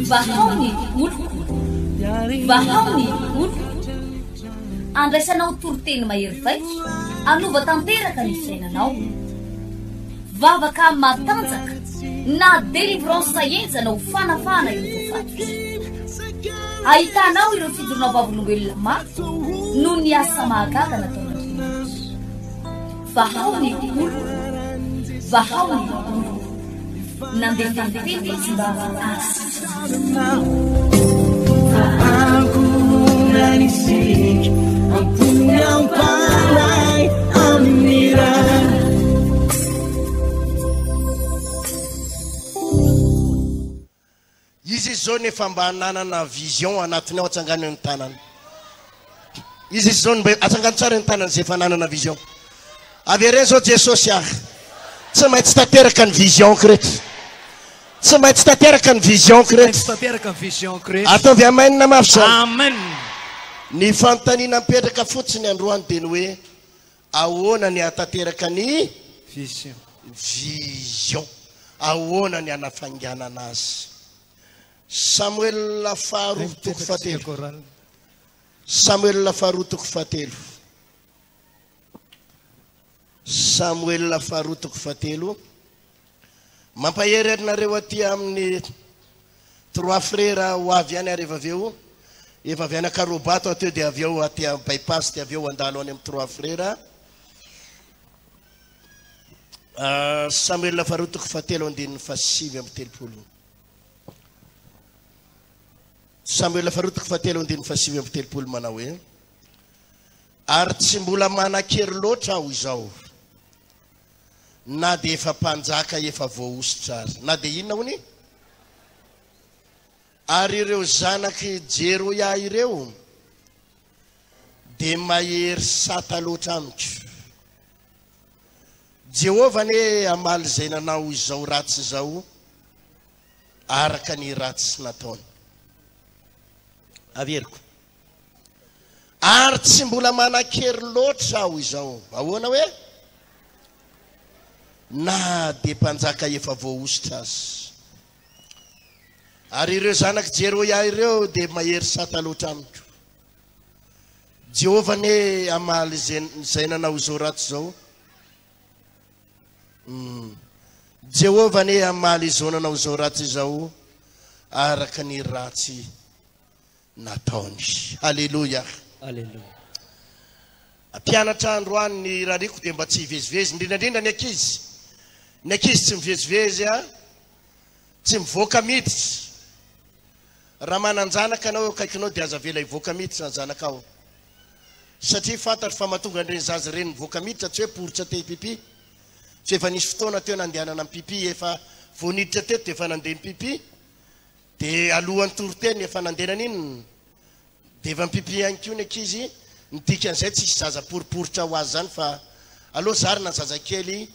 Vahao ny oloko, vahao ny oloko. Andraisanao toriteny mahery vaika, hanova tanteraka ny fiainanao. Vavaka matanjaka na délivrance henjana ho fanafahana ireo voafatotra. Ahitanao ireo fijoroana vavolombelona mafy noho ny asa mahagaga nataon'Andriamanitra. Vahao ny oloko, vahao ny oloko. Nandefa ny teny izy mba hahasitrana. Izy izao nefa mba nanana vision anatiny ao atsangano ny tanany. Izy izao mba atsangano tsara ny tanany izay efa nanana vision. Avereno zao Jesosy ah. Tsy maintsy tanteraka ny vision-ko reto. Tsy maintsy tanteraka ny vision-ko reto. Tsy tanteraka ny vision-ko reto. Ataovy amen mafy zany. Amen. Ny fanontaniana mipetraka fotsiny androany dia ny hoe ahoana ny hahatanteraka ny Vision. Vision. Ahoana ny hanafainganana azy. Samoela faharoa toko fahatelo. Samoela faharoa toko fahatelo. Samoela faharoa toko fahatelo. Mampahery anareo aty amin'ny Trois frères ho avy ihany ary efa avy eo. Efa avy any Ankarobato aho teo dia avy eo aty Bypass dia avy eo handalo any amin'ny Trois frères. Ah, Samoela faharoa toko fahatelo andininy fahasivy amby telopolo. Samoela faharoa toko fahatelo andininy fahasivy amby telopolo manao hoe ary tsy mbola manan-kery loatra aho izao na dia efa mpanjaka efa voahosotra ary na dia inona hono ary ireo zanak'i Jeroia ireo dia mahery sata loatra amiko. Jehovah anie hamaly izay nanao izao ratsy izao araka ny ratsy nataony. Averiko. Ary tsy mbola manan-kery loatra aho izao. Ahoana hoe? Na dia mpanjaka efa voahosotra aza. Ary ireo zanak'i Jeroia ireo dia mahery sata loatra amiko. Jehovah anie hamaly izay nanao izao ratsy izao. Hmm. Jehovah anie hamaly izao nanao izao ratsy izao araka ny ratsy nataony. Haleloia. Haleloia. Mpianatra androany ny rariko dia mba tsy hivezivezy, indrindra indrindra ny ankizy. Ny ankizy tsy mivezivezy a, tsy mivoaka miditra. Raha manan-janaka ianao eo akaikinao dia aza avela hivoaka miditra ny zanakao. Satria fantatro fa mahatonga an'ireny zaza ireny mivoaka miditra tsy hoe poritra te hipipi. Fa efa nisy fotoana teo nandehanana mipipi, efa vao niditra teto dia efa nandeha mipipi. Dia alohan'ny toriteny efa nandeha naninona? Dia efa mipipi ihany koa ny ankizy, ny dikan'izay tsisy zaza poriporitra ho azy izany fa aleo zarina ny zazakely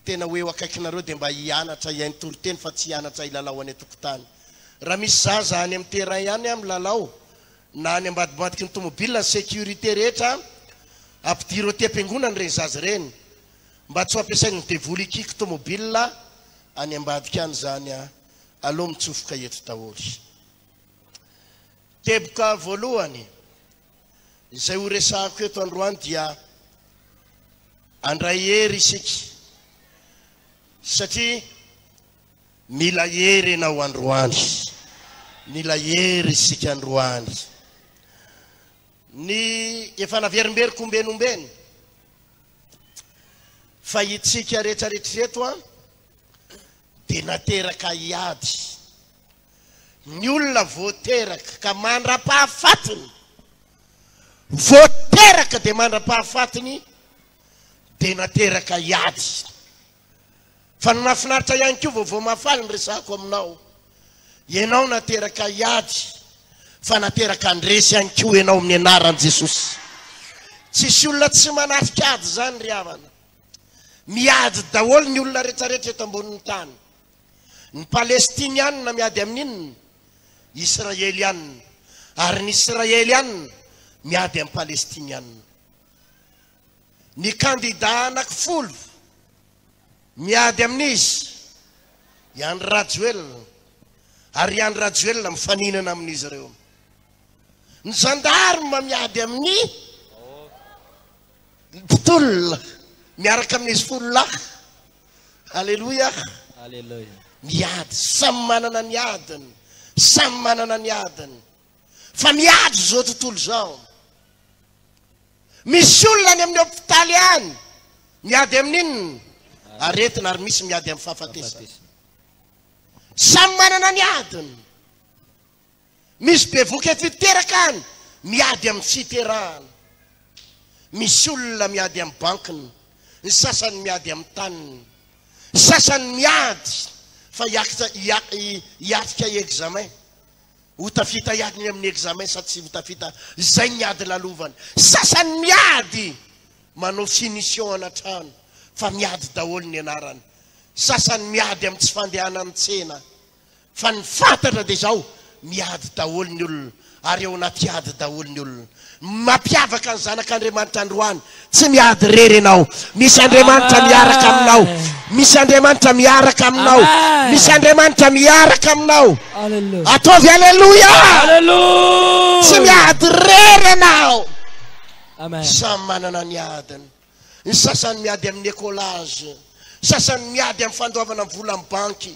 tena ho eo akaikinareo dia mba hianatra hihaino toriteny fa tsy hianatra hilalao any an-tokotany. Raha misy zaza any amin'ny terrain any milalao na any ambadibadiky ny tomobile ny sécurité rehetra ampidiro aty am-piangonana ireny zaza ireny mba tsy ho ampiasain'ny devoly hikiky tomobile any ambadika any izany aleo mitsofoka eto daholo. Teboka voalohany izay ho resahako eto androany dia handray hery isika satria mila hery ianao androany. Mila hery isika androany. Ny efa naverimberiko ombeny ombeny fa itsika rehetrarehetra ireto an dia nateraka hiady. Ny olona vao teraka ka mandra-pahafatiny, vao teraka dia mandra-pahafatiny dia nateraka hiady. Fa ny mahafinaritra ihany koa vaovao mahafaly ny resahako aminao. Ianao nateraka hiady fa nateraka handresy ihany koa ianao amin'ny anaran'i Jesosy. Tsisy olona tsy manatrika ady izany ry havana. Miady daholo ny olona rehetrarehetra eto ambonin'ny tany. Ny Palestinianina miady amin'inona? Israelianina. Ary ny Israelianina miady amin'ny Palestinianina. Ny kandida anakifolo miady amin'iza? I Andry Rajoelina ary i Andry Rajoelina mifaninana amin'izy ireo. Ny gendarme miady amin'ny mpitolona miaraka amin'izy fololahy. Aleloia. Aleloia. Miady, samy manana ny adiny, samy manana ny adiny. Fa miady izao tontolo izao. Misy olona any amin'ny hopitaly any miady amin'inona? Aretina ary misy miady amin'ny fahafatesana. Samy manana ny adiny. Misy bevoka efa hiteraka any miady amin'ny fiterahana. Misy olona miady amin'ny bankiny, ny sasany miady amin'ny taniny, ny sasany miady fa hiatrika examen. Ho tafita ihany amin'ny examen sa tsy ho tafita, izay ny ady lalovany. Sasany miady manao finition ana trano fa miady daholo ny anarany. Sasany miady amin'ny tsy fandehanan'ny tsena fa ny fantatra dia izao, miady daholo ny olona ary ao anaty ady daholo ny olona. Mampiavaka ny zanak'Andriamanitra androany, tsy miady irery ianao. Misy Andriamanitra miaraka aminao. Misy Andriamanitra miaraka aminao. Misy Andriamanitra miaraka aminao. Ataovy aleloia! Tsy miady irery ianao. Samy manana ny adiny. Ny sasany miady amin'ny écolage, sasany miady amin'ny fandoavana vola amin'ny banky,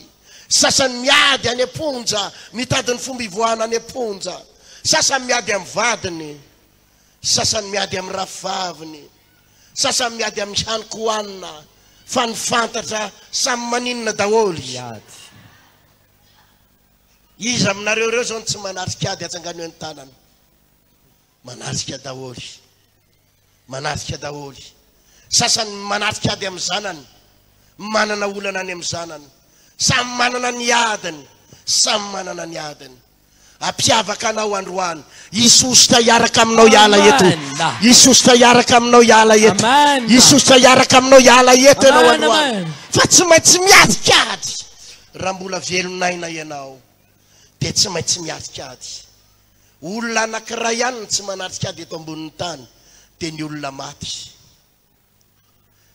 sasany miady any am-ponja, mitady ny fomba hivoahana any am-ponja, sasany miady amin'ny vadiny, sasany miady amin'ny rafivaviny, sasany miady amin'ny hanin-kohanina, fa ny fantatra samy maninona daholo. Miady. Iza aminareo ireo izao no tsy manatrika ady atsangano eo ny tanana? Manatrika daholo. Manatrika daholo. Sasany manatrika ady amin'ny zanany. Manana olana any amin'ny zanany. Samy manana ny adiny. Samy manana ny adiny. Ampiavaka anao androany. Hisy hosotra hiaraka aminao hiala eto. Hisy hosotra hiaraka aminao hiala eto. Hisy hosotra hiaraka aminao hiala eto ianao androany. Fa tsy maintsy miatrika ady. Raha mbola velon'aina ianao dia tsy maintsy miatrika ady. Olona anankiray ihany no tsy manatrika ady eto ambonin'ny tany, dia ny olona maty.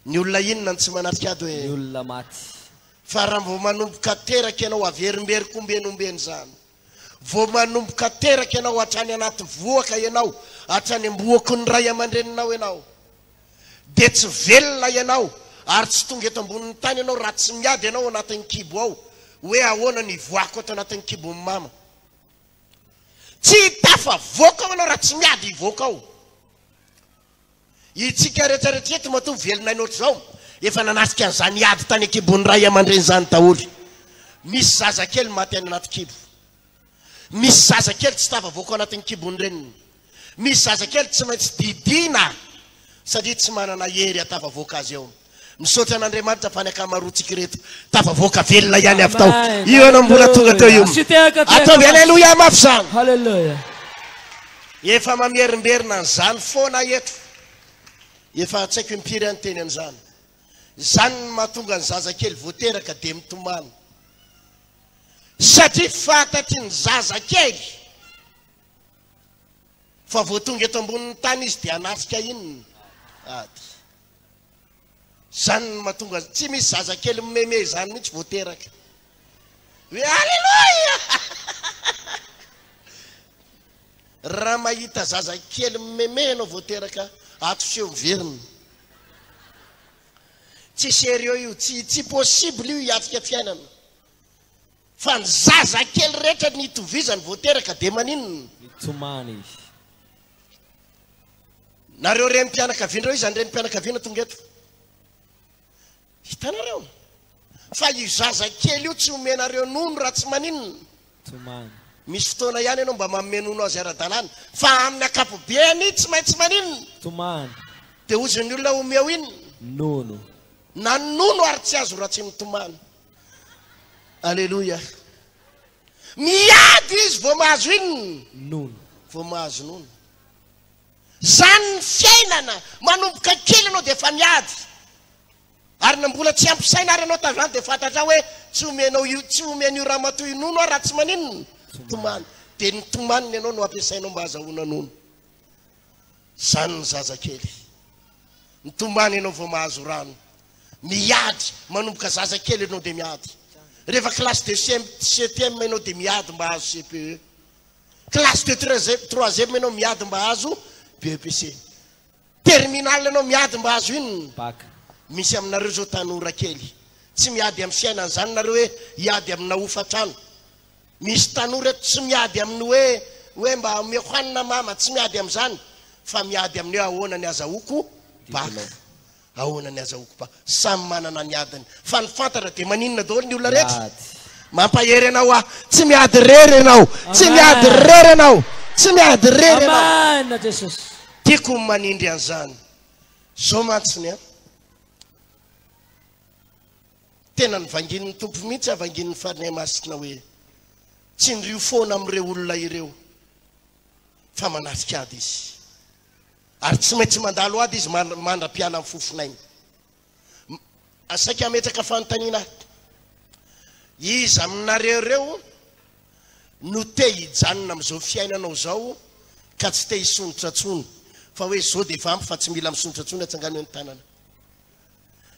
Ny olona inona no tsy manatrika ady hoe? Ny olona maty. Fa raha vao manomboka teraka ianao, averimberiko ombeny ombeny izany. Vao manomboka teraka ianao, hatrany anaty vohoka ianao, hatrany am-bohoky ny ray aman-dreninao ianao, dia tsy velona ianao ary tsy tonga eto ambonin'ny tany ianao raha tsy miady ianao ao anatin'ny kibo ao, hoe ahoana no hivoahako ato anatin'ny kibon'ny mama. Tsy tafavoaka ao ianao raha tsy miady hivoaka ao. Itsika rehetra rehetra eto matoa velon'aina ohatr'izao, efa nanatrika an'izany ady tany an-kibon'ny ray aman-dreny izany daholo. Misy zazakely maty any anaty kibo. Misy zazakely tsy tafavoaka ao anatin'ny kibon'ny reniny. Misy zazakely tsy maintsy didiana satria tsy manana hery hahatafavoaka azy eo. Misaotra an'Andriamanitra fa ny ankamaroantsika ireto tafavoaka velona ihany avy tao. Io ianao mbola tonga teo io. Ataovy aleloia mafy izany. Haleloia. Efa mamerimberina an'izany foana eto. Efa tsy haiko impiry aho niteny an'izany. Izany no mahatonga ny zazakely vao teraka dia mitomany. Satria fantatry ny zazakely fa vao tonga eto ambonin'ny tany izy dia hanatrika inona? Ady. Zany no mahatonga azy, tsy misy zazakely mimeme izany mihitsy vao teraka. Hoe Aleloia! Raha mahita zazakely mimeme ianao vao teraka, atoseho miverina. Tsy sérieux io, tsy tsy possible io hiatrika fiainana. Fa ny zazakely rehetra ny itovizany vao teraka dia maninona? Mitomany izy. Nareo renim-pianakaviana ireo, iza ny renim-pianakaviana tonga eto? Hitanareo? Fa io zaza kely io tsy omenareo nono raha tsy maninona. Tomany. Misy fotoana ihany ianao mba manome nono azy ara-dalàna, fa amin'ny ankapobeany tsy maintsy maninona? Tomany. Dia hozy ny olona omeo inona? Nono. Na ny nono ary tsy azo raha tsy mitomany. Aleloia. Miady izy vao mahazo inona? Nono. Vao mahazo nono. Zany ny fiainana, manomboka kely ianao dia efa miady. Ary na mbola tsy ampy saina ary ianao tamin'izany dia fantatrao hoe tsy omenao io, tsy omen'io ramatoa io nono aho raha tsy maninona? Tomany. Dia ny tomaniny ianao no ampiasainao mba hazahoana nono. Zany ny zazakely. Mitomany ianao vao mahazo rano. Miady, manomboka zazakely ianao dia miady. Rehefa classe de CM, septième ianao dia miady mba hahazo CPE. Classe de troisième ianao miady mba hahazo BEPC. Terminale ianao miady mba hahazo inona? Bac. Misy aminareo izao tanora kely, tsy miady amin'ny fiainana izany nareo hoe hiady amina hofantrano. Misy tanora eto tsy miady amin'ny hoe hoe mba omeko hanina mama, tsy miady amin'izany fa miady amin'ny hoe ahoana ny azahoako bac. Ahoana ny azahoako bac. Samy manana ny adiny. Fa ny fantatra dia maninona daholo ny olona rehetra? Miady. Mampahery anao aho. Tsy miady irery ianao. Tsy miady Amen. irery ianao. Tsy miady irery ianao. Amen Jesosy. Tiako ny manindry an'izany. Zao mantsy ny an. Tena nivangian'ny Tompo mihitsy aho, vangian'ny Fanahy Masina hoe, tsindrio foana amin'ireo olona ireo fa manatrika ady izy. Ary tsy maintsy mandalo ady izy mandra-piala ny fofonainy. Saika hametraka fanontaniana aho. Iza aminareo ireo no te hijanona amin'izao fiainanao izao ka tsy te hisondrotra intsony, fa hoe izao dia efa ampy fa tsy mila misondrotra intsony, atsangano eo ny tanana.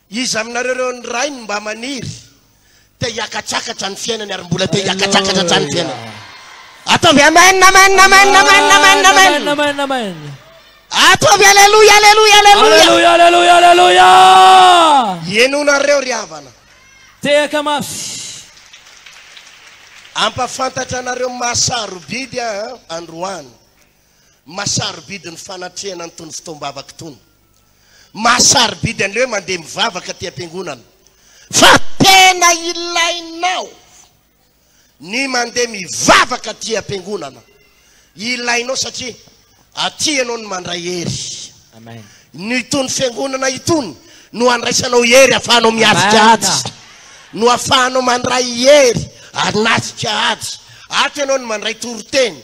Iza aminareo ireo ny rainy mba maniry te hiakatrakatra ny fiainany ary mbola te hiakatrakatra hatrany ny fiainany? Ataovy amen, amen, amen, amen, amen, amen. Amen, amen. Ataovy aleloia, aleloia, aleloia. Aleloia, aleloia, aleloia. Henonareo ry havana. Tehaka mafy. Ampafantatra anareo mahasarobidy aho androany. Mahasarobidy ny fanatrehana an'itony fotoam-bavaka itony. Mahasarobidy an'ilay hoe mandeha mivavaka aty am-piangonana. Fa tena ilainao ny mandeha mivavaka aty am-piangonana. Ilainao satria aty ianao no mandray hery. Amen. Ny itony fiangonana itony no andraisanao hery afahanao miatrika ady. No afahanao mandray hery anatrika ady. Ato ianao no mandray toriteny.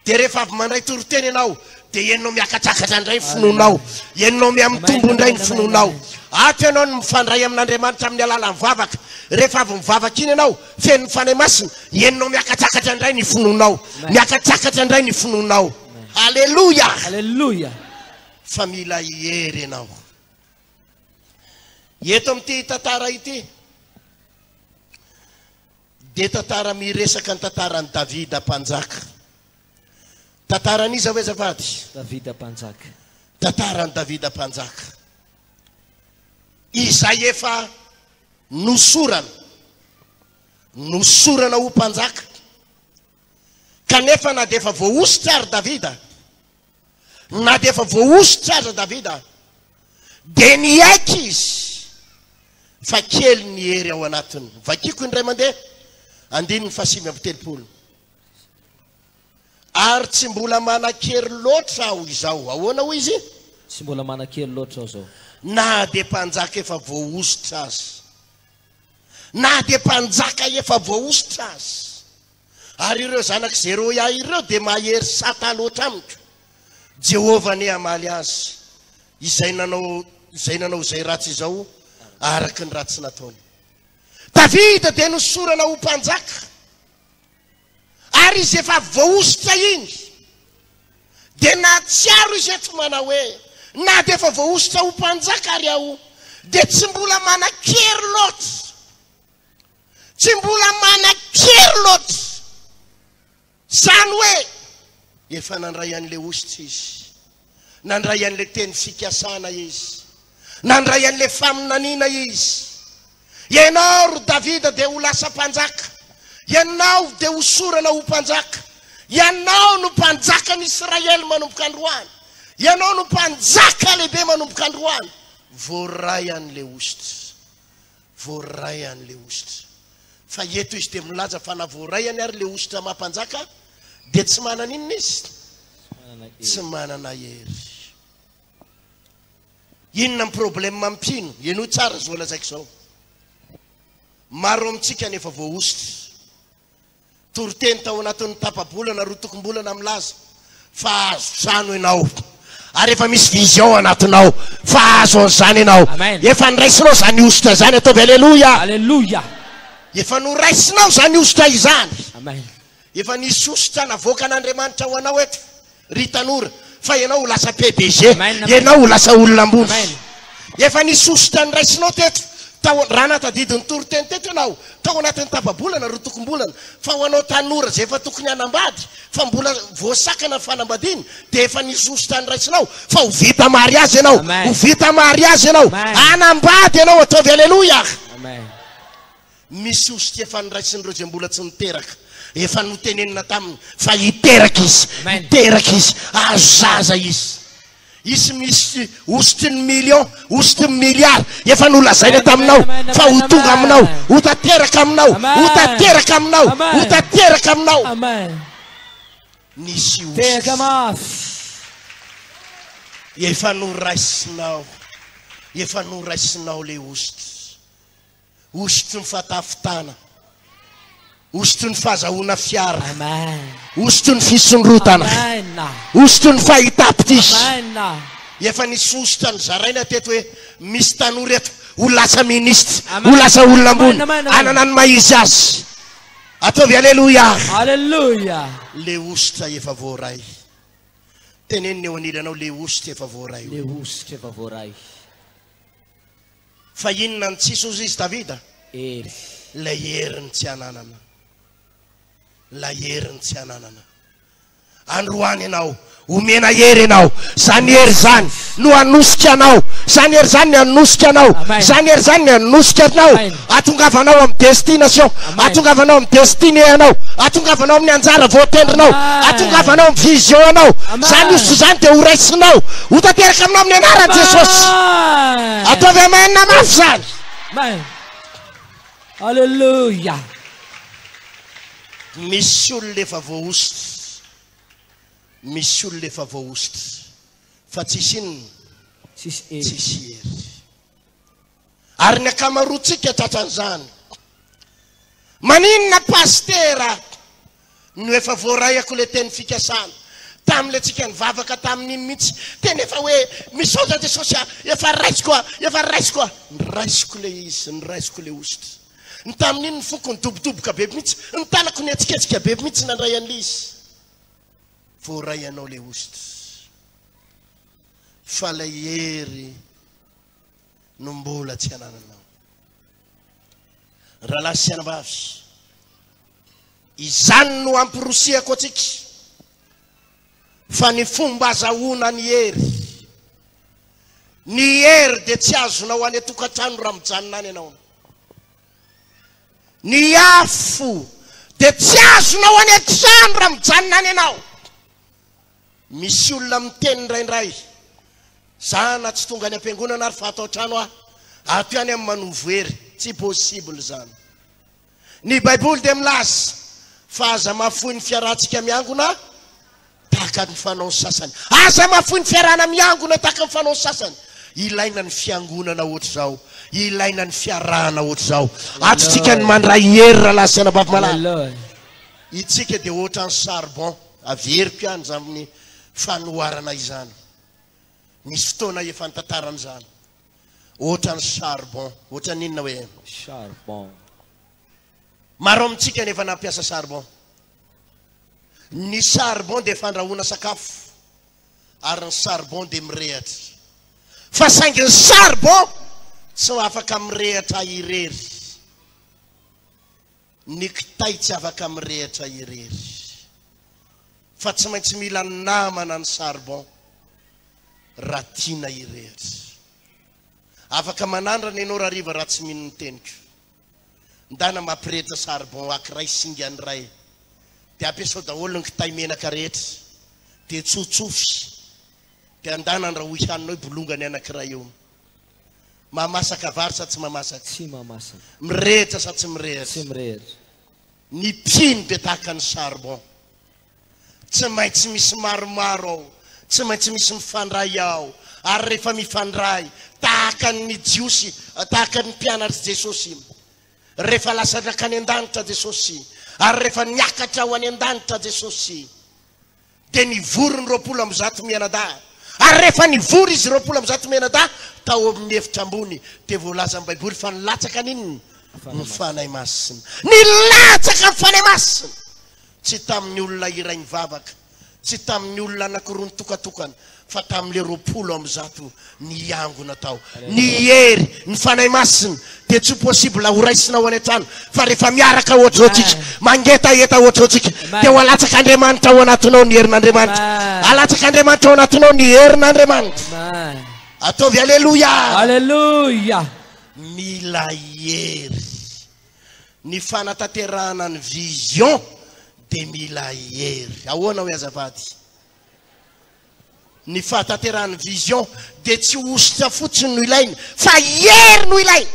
Dia rehefa avy mandray toriteny ianao, dia henonao miakatrakatra indray ny finoanao. Henonao mihamitombo indray ny finoanao. Ato ianao no mifandray amin'Andriamanitra amin'ny alalan'ny vavaka. Rehefa avy mivavaka iny ianao, feno ny Fanahy Masina, henonao miakatrakatra indray ny finoanao. Miakatrakatra indray ny finoanao. Aleloia! Aleloia! Fa mila hery ianao. Eto amin'ity tantara ity, Dia tantara miresaka ny tantaran'i Davida mpanjaka. Tantaran'iza hoe azafady? Davida mpanjaka. Tantaran'i Davida mpanjaka. Izay efa nosorana, nosorana ho mpanjaka. Kanefa na dia efa voahosotra ary Davida, Na dia efa voahosotra aza Davida, dia niaiky izy fa kely ny hery ao anatiny. Vakiko indray mandeha, andininy faha-39. Ary tsy mbola manan-kery loatra aho izao. Ahoana hoy izy? Tsy mbola manan-kery loatra aho izao. Na dia mpanjaka efa voahosotra aza. Na dia mpanjaka efa voahosotra aza. Ary ireo zanak'i Zeroia ireo dia mahery sata loatra amiko. Jehovah anie hamaly azy, izay nanao izay nanao izay ratsy izao araka ny ratsy nataony. Davida dia nosorana ho mpanjaka, ary izy efa voahosotra iny, dia nahatsiaro izy eto manao hoe, Na dia efa voahosotra ho mpanjaka ary aho, dia tsy mbola manan-kery loatra. Tsy mbola manan-kery loatra. Izany hoe efa nandray an'ilay hosotra izy. Nandray an'ilay teny fikasana izy. Nandray an'ilay faminaniana izy. Ianao ry Davida dia ho lasa mpanjaka. Ianao dia hosorana ho mpanjaka. Ianao no mpanjakan'i Israely manomboka androany. Ianao no mpanjaka lehibe manomboka androany. Voaray an'ilay hosotra. Voaray an'ilay hosotra. Fa eto izy dia milaza fa na voaray any ary ilay hosotra maha mpanjaka dia tsy manana inona izy? Tsy manana hery. Inona ny problème amin'ny mpino? Henoy tsara izao lazaiko izao. Maro amintsika no efa voahosotra. Toriteny tao anatin'ny tapa-bolana, roatokom-bolana milaza fa hahazo trano ianao. Ary efa misy vision anatinao fa hahazo an'izany ianao. Amen. Efa niraisinao izany hosotra izany, ataovy aleloia. Aleloia. Efa noraisinao izany hosotra izany. Amen. Efa nisy hosotra navoakan'Andriamanitra ho anao eto. Ry tanora, fa ianao ho lasa PDG, Amen, amen. ianao ho lasa olona ambony. Amen. Efa nisy hosotra noraisinao teto. Tao, raha nahatadidy ny toriteny teto ianao, tao anatin'ny tapa-bolana, roatokom-bolana, fa ho anao tanora izay efa tokony hanambady, fa mbola voasakana ny fanambadiana, dia efa nisy hosotra noraisinao, fa ho vita mariazy ianao, ho vita mariazy ianao, hanambady ianao, ataovy aleloia. Amen. Misy hosotra efa noraisin'ireo izay mbola tsy niteraka, efa notenenina taminy fa hiteraka izy, hiteraka izy, hahazo zaza izy. Hisy misy hosotry ny million, hosotry ny milliard efa nolazaina taminao fa ho tonga aminao, ho tanteraka aminao, ho tanteraka aminao, ho tanteraka aminao. Nisy Tehaka hosotry mafy. efa noraisinao, efa noraisinao le hosotry. Hosotry ny fahatafitana. Hosotry ny fahazahoana fiara. Amen. Hosotry ny fisondrotana. Amen. Hosotry ny fahitam-pitia. Amen. Efa nisy hosotra nozaraina teto hoe misy tanora eto ho lasa minisitra, Amen. ho lasa olona ambony, Amen, amen, amen. hanana ny maha izy azy. Ataovy aleloia. Alléluia. Le hosotra efa voaray. Tenenina eo anilanao le hosotra efa voaray. Le hosotra efa voaray. Fa inona no tsisy hozy izy Davida? Hery. Ilay heriny tsy ananana. Ilay heriny tsy ananana. Androany ianao, omena hery ianao. Izany hery izany no hanosika anao. Izany hery izany no hanosika anao. Izany hery izany no hanosika anao. Hahatongavanao amin'ny destination. Hahatongavanao amin'ny destinée anao. Hahatongavanao amin'ny anjara voatendrinao. Hahatongavanao amin'ny vision anao. Izany hosotra izany dia ho raisinao. Ho tanteraka aminao amin'ny anaran'i Jesosy. Ataovy amen mafy izany. Amen. Alléluia. Misy olona efa voahosotra. Misy olona efa voahosotra. Fa tsisy inona? Tsisy hery. Tsisy hery. Ary ny ankamaroantsika tratran'izany. Maninona pasitera no efa voaraiako le teny fikasana tamin'le tsika nivavaka tamin'iny mihitsy tena efa hoe misaotra Jesosy a, efa raisiko a, efa raisiko a. Niraisiko le izy, niraisiko le hosotra. Ny tamin'iny ny foko nidobodoboka be mihitsy, ny tanako nihetsiketsika be mihitsy nandray an'le izy. Voaray anao le hosotra. Fa lay hery no mbola tsy anananao. Rahalahy sy anabavy, izany no amporosihako antsika fa ny fomba azahoana ny hery, ny hery dia tsy azonao any an-tokantrano raha mijanona any ianao. Ny afo dia tsy azonao any an-trano raha mijanona any ianao. Misy olona miteny indraindray, za na tsy tonga any am-piangonana ary fa ato an-trano aho, ato ihany aho manovo hery. Tsy possible izany. Ny Baiboly dia milaza fa aza mahafoy ny fiarahantsika miangona tahaka ny fanaon'ny sasany. Aza mahafoy ny fiarahana miangona tahaka ny fanaon'ny sasany. Ilaina ny fiangonana ohatr'izao. Ilaina ny fiarahana ohatr'izao. Ato tsika ny mandray hery rahalahy sy anabavy malala. Itsika dia ohatran'ny charbon. Averiko ihany izany fanoharana izany. Nisy fotoana efa nitantarana izany. Ohatran'ny charbon. Ohatran'ny inona hoe? Charbon. Maro amintsika ny efa nampiasa charbon. Ny charbon dia fandrahoana sakafo ary ny charbon dia mirehatra. Fa saingy ny charbon tsy afaka mirehatra irery. Ny kitay tsy afaka mirehitra irery fa tsy maintsy mila namana ny charbon raha tiana hirehitra. Afaka manandrana ianao rahariva raha tsy mino ny teniko. Ndana mampirehitra charbon akiray singany iray dia ampiasao daholo ny kitay menaka rehetra dia tsotsofy dia andana andrahoy haninao io bolongany anakiray io. Mahamasaka vary sa tsy mahamasaka? Tsy mahamasaka. Mirehitra sa tsy mirehitra? Tsy mirehitra. Ny mpino dia tahaka ny charbon. Tsy maintsy misy maromaro ao, tsy maintsy misy mifandray ao, ary rehefa mifandray, tahaka ny Jiosy, tahaka ny mpianatr'i Jesosy, rehefa lasa nankany an-danitra Jesosy, ary rehefa niakatra ho any an-danitra Jesosy, Dia nivory ny 120 mianadahy. Ary rehefa nivory izy 120 mianadahy tao amin'ny efitra ambony, dia voalazan'ny Baiboly fa nilatsaka ny inona? Ny Fanahy Masina. Nilatsaka ny Fanahy Masina! Tsy tamin'ny olona iray nivavaka, tsy tamin'ny olona anankiroa nitokatokana, Fa tamin'ilay 120 niangona tao. Ny hery, ny Fanahy Masina dia tsy possible ho raisina ao any an-trano fa rehefa miaraka ohatr'izao tsika, mangetaheta ohatr'izao tsika, dia ho alatsak'Andriamanitra ao anatinao ny herin'Andriamanitra. Alatsak'Andriamanitra ao anatinao ny herin'Andriamanitra. Ataovy aleloia. Aleloia. Mila hery. Ny fanatanterahana ny vision dia mila hery. Ahoana hoy azafady? Ny fahatanterahan'ny vision dia tsy hosotra fotsiny no ilaina fa hery no ilaina.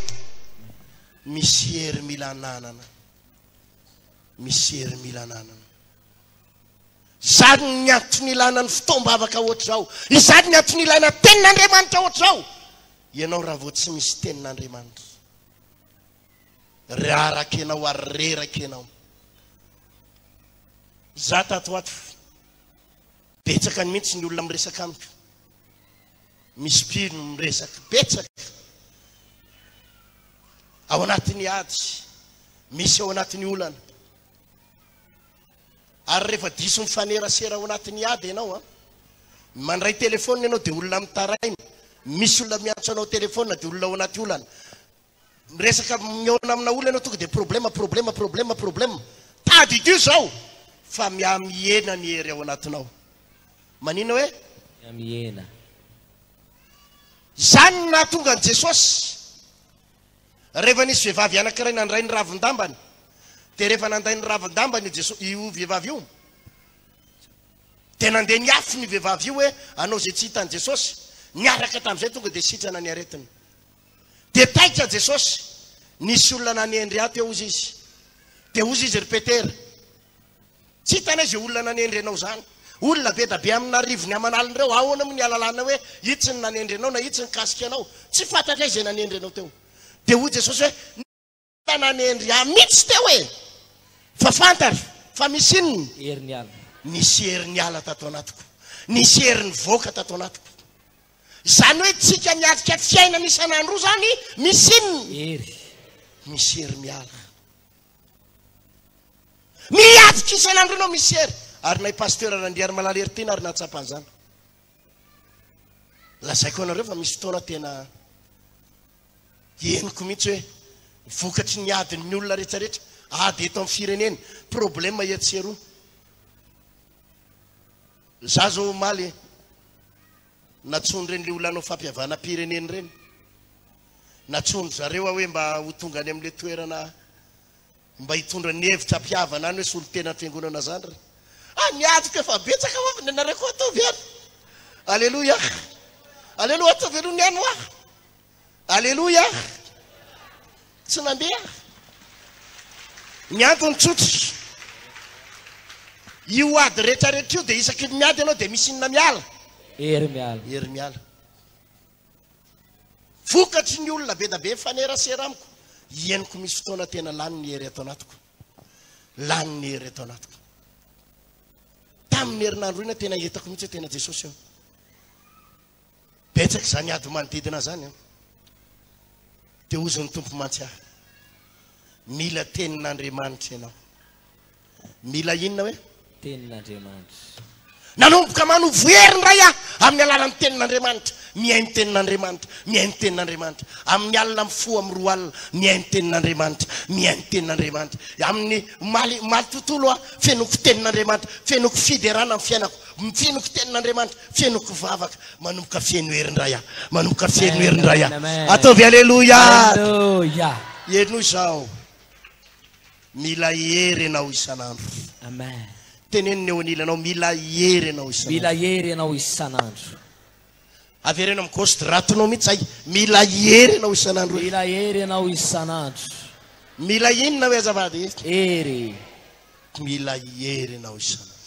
Misy hery mila ananana. Misy hery mila ananana. Izany ny antony ilana ny fotoam-bavaka ohatr'izao. Izany ny antony ilaina tenin'Andriamanitra ohatr'izao. Ianao raha vao tsy misy tenin'Andriamanitra. Raraka ianao ary reraka ianao. Za tato ato. Betsaka mihitsy ny olona miresaka amiko. Misy mpino miresaka betsaka. Ao anatin'ny ady, misy ao anatin'ny olana. Ary rehefa diso mifanerasera ao anatin'ny ady ianao an, mandray telefaonina ianao dia olona mitaraina, misy olona miantso anao telefaonina dia olona ao anaty olana. Miresaka mihaona amina olona ianao tonga dia problème problème problème problème. Tadidio izao fa mihamihena ny hery ao anatinao. Manina hoe? Mihamihena. Izany no nahatonga an'i Jesosy. Rehefa nisy vehivavy anankiray nandray ny ravin-dambany, dia rehefa nanday ny ravin-dambany io Jesosy, io vehivavy io, dia nandeha niafina io vehivavy io hoe hanao izay tsy hitan'i Jesosy. Niaraka tamin'izay tonga dia sitrana ny aretiny. Dia taitra Jesosy, nisy olona nanendry ahy teo hozy izy. Dia hozy izy, ry Petera, tsy hitanay izay olona nanendry anao izany. Olona be da be amin'arivony aman'alina ireo, ahoana moa ny ahalalana hoe itsy ny nanendry anao na itsy nikasika anao? Tsy fantatray izay nanendry anao teo. Dia hoy Jesosy hoe, Olona nanendry ahy mihitsy teo e! Fa fantaro fa misy inona? Hery niala. Nisy hery niala tato anatiko. Nisy hery nivoaka tato anatiko. Izany hoe tsika miatrika fiainana isan'andro izany misy inona? Hery. Misy hery miala. Miatrika isan'andro ianao misy hery. Ary nay pasteur Randriarimalala Heritiana ary nahatsapa an'izany. Lazaiko anareo fa misy fotoana tena Henoko mihitsy hoe vokatry ny adin'ny olona rehetrarehetra, ady eto amin'ny firenena, problème etsy sy eroa. Za zao omaly natsoin'ireny le olona hanao fampihavanam-pirenena ireny. Natsoin-dry zareo aho hoe mba ho tonga any amin'ilay toerana mba hitondra ny hevitra hampihavana any hoe solontenan'ny fiangonana zandriny. Ah, ny adiko efa betsaka hoa, ny anareo koa ataovy ary. Aleloia. Aleloia, ataovy aloha ny any hoa. Aleloia! Tsy nandeha. Ny antony tsotra. Io ady rehetrarehetra io dia isaky ny miady ianao dia misy inona miala? Hery miala. Hery miala. Vokatry ny olona be da be mifanerasera amiko, henoko misy fotoana tena lany ny hery ato anatiko. Lany ny hery ato anatiko. Tamin'ny herinandro iny tena hitako mihitsy hoe tena Jesosy eo. Betsaka izany ady manodidina izany an. Dia hozy ny Tompo mantsy ahy. Mila tenin'Andriamanitra ianao. Mila inona hoe? Tenin'Andriamanitra. Nanomboka manovo hery indray aho amin'ny alalan'ny tenin'Andriamanitra. Mihaino tenin'Andriamanitra, mihaino tenin'Andriamanitra. Amin'ny alina mifoha amin'ny roa alina, mihaino tenin'Andriamanitra, mihaino tenin'Andriamanitra. Amin'ny omaly, omaly tontolo aho, fenoiko tenin'Andriamanitra, fenoiko fiderana ny fiainako. Fenoko tenin'Andriamanitra, fenoko vavaka, manomboka feno hery indray aho, manomboka feno hery indray aho. Ataovy aleloia. Aleloia. Henoy izao. Mila hery ianao isan'andro. Amen. Teneno ny eo anilanao, mila hery ianao isan'andro. Mila hery ianao isan'andro. Avereno amin'ny gauche droite-nao mihitsy zay. Mila hery ianao isan'andro. Mila hery ianao isan'andro. Mila inona hoe azafady? Hery. Mila hery ianao isan'andro.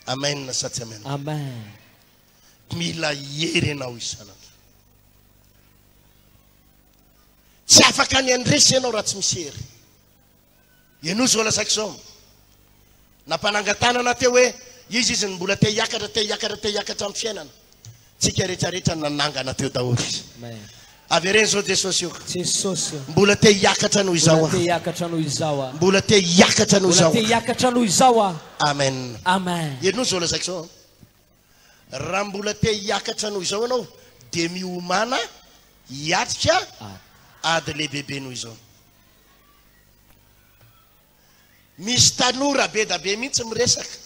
Amen sa tsy amen? Amen. Mila hery ianao isan'andro. Tsy afaka ny handresy ianao raha tsy misy hery. Ianao izao lazaiko izao. Nampanangan-tanana teo hoe izy izy ny mbola te hiakatra, te hiakatra, te hiakatra amin'ny fiainana. Tsika rehetra rehetra nanangana teo daholo. Amen. Avereno zao Jesosy o. Jesosy o. Mbola te hiakatra noho izao Mbola aho. te hiakatra noho izao aho. Mbola te hiakatra noho Mbola izao te aho. hiakatra noho izao aho. Amen. Amen. Henoy zao lazaiko zao. Raha mbola te hiakatra noho izao ianao dia miomàna hiatrika ady lehibebe noho izao. Misy tanora be da be mihitsy miresaka.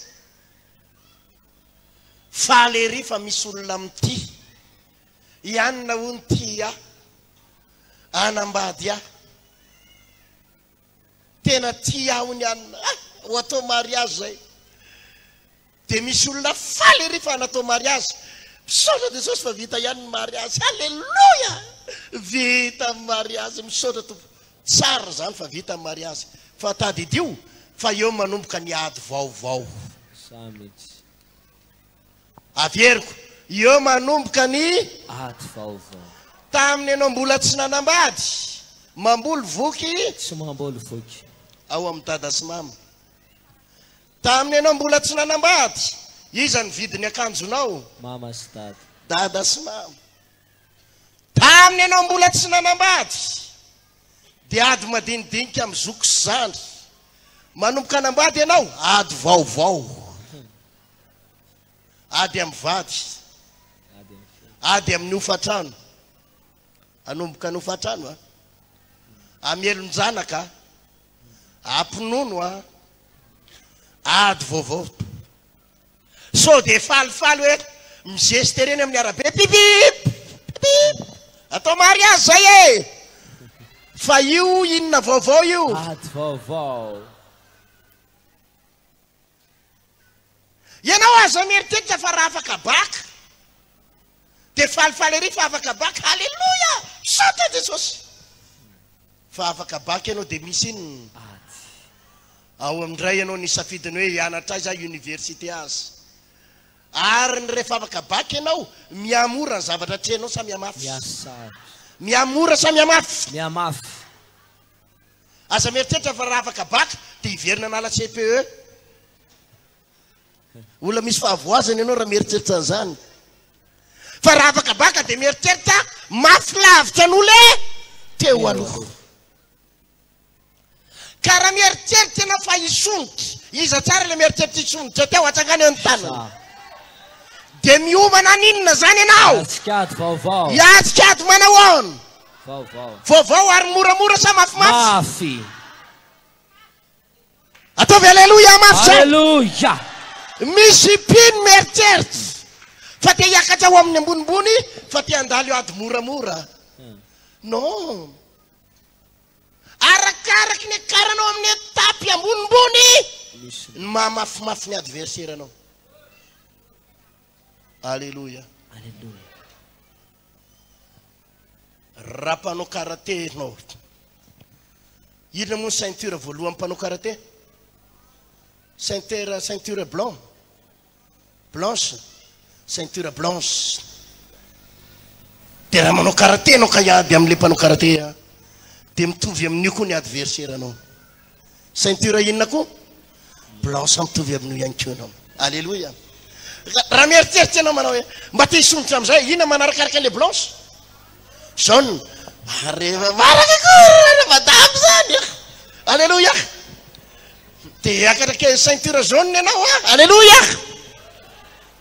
Faly ery fa misy olona mitia. I anona hono tia ahy. Hanambady ahy. Tena tia ahy hono i anona. Ah, ho atao mariazy izay. Dia misy olona faly ery fa natao mariazy. Misaotra Jesosy fa vita ihany ny mariazy. Alléluia! Vita ny mariazy. Misaotra Tompo. Tsara izany fa vita ny mariazy. Fa tadidio fa eo manomboka ny ady vaovao. Za mihitsy. Averiko, eo manomboka ny. Ady vaovao. Tamin'ny ianao mbola tsy nanambady, mamboly voky. Tsy mamboly voky. Ao amin'ny dada sy mama. Tamin'ny ianao mbola tsy nanambady, iza nividy ny akanjonao? Mama sy dada. Dada sy mama. Tamin'ny ianao mbola tsy nanambady, dia ady madinidinika amin'ny zoky sy zandry. Manomboka hanambady ianao, ady vaovao. Ady amin'ny vady. Ady amin'ny hofantrano. Hanomboka ny hofantrano a. Hamelon-janaka. Ampinono a. Ady vaovao. Sao dia falifaly hoe mizesta ereny amin'ny arabe pipip pipip. Atao mariazy zay e. Fa io inona vaovao io? Ady vaovao. Ianao aza mieritreritra fa raha afaka bac dia falifaly ery fa afaka bac, Alléluia! Misaotra Jesosy! Fa afaka bac ianao dia misy inona? Ady. Ao amin'indray ianao nisafidy ny hoe hianatra aiza université aza. Ary ny rehefa afaka bac ianao, mihamora ny zavatra atrehinao sa mihamafy? Mihasarotra. Mihamora sa mihamafy? Mihamafy. Aza mieritreritra fa raha afaka bac dia hiverina hanala CPE. Olona misy fahavoazana ianao raha mieritreritra an'izany. Fa raha afaka bac dia mieritreritra mafy lavitra noho le teo aloha. Ka raha mieritreritra ianao fa hisondrotra, iza tsara le mieritreritra hisondrotra teo, atsangano eo ny tanana. Dia miomana haninona zany ianao? Hiatrika ady vaovao. Hiatrika ady manao ahoana? Vaovao. Vaovao ary moramora sa mafimafy? Mafy. Ataovy aleloia mafy zany. Aleloia. Misy mpino mieritreritra fa te hiakatra ho amin'ny ambonimbony fa te handalo ady moramora. Non. Arakaraky ny akaranao amin'ny étape ambonimbony ny mahamafimafy ny adversaire anao. Aleloia. Aleloia. Raha mpanao karate ianao, inona moa ny ceinture voalohany mpanao karate? Ceinture, ceinture blanc, blanche, ceinture blanche. Dia raha manao karate ianao ka hiady amin'ilay mpanao karate, dia mitovy amin'io koa ny adversaire anao. Ceinture inona koa? Blanche mitovy amin'io ihany koa ianao. Alléluia. Raha mieritreritra ianao manao hoe mba te hisondrotra amin'izay, inona manarakaraka an'ilay blanche? Jaune. Ary efa maraka koa madame zany. Alléluia. Dia hiakatra kely ceinture jaune ianao a. Alléluia.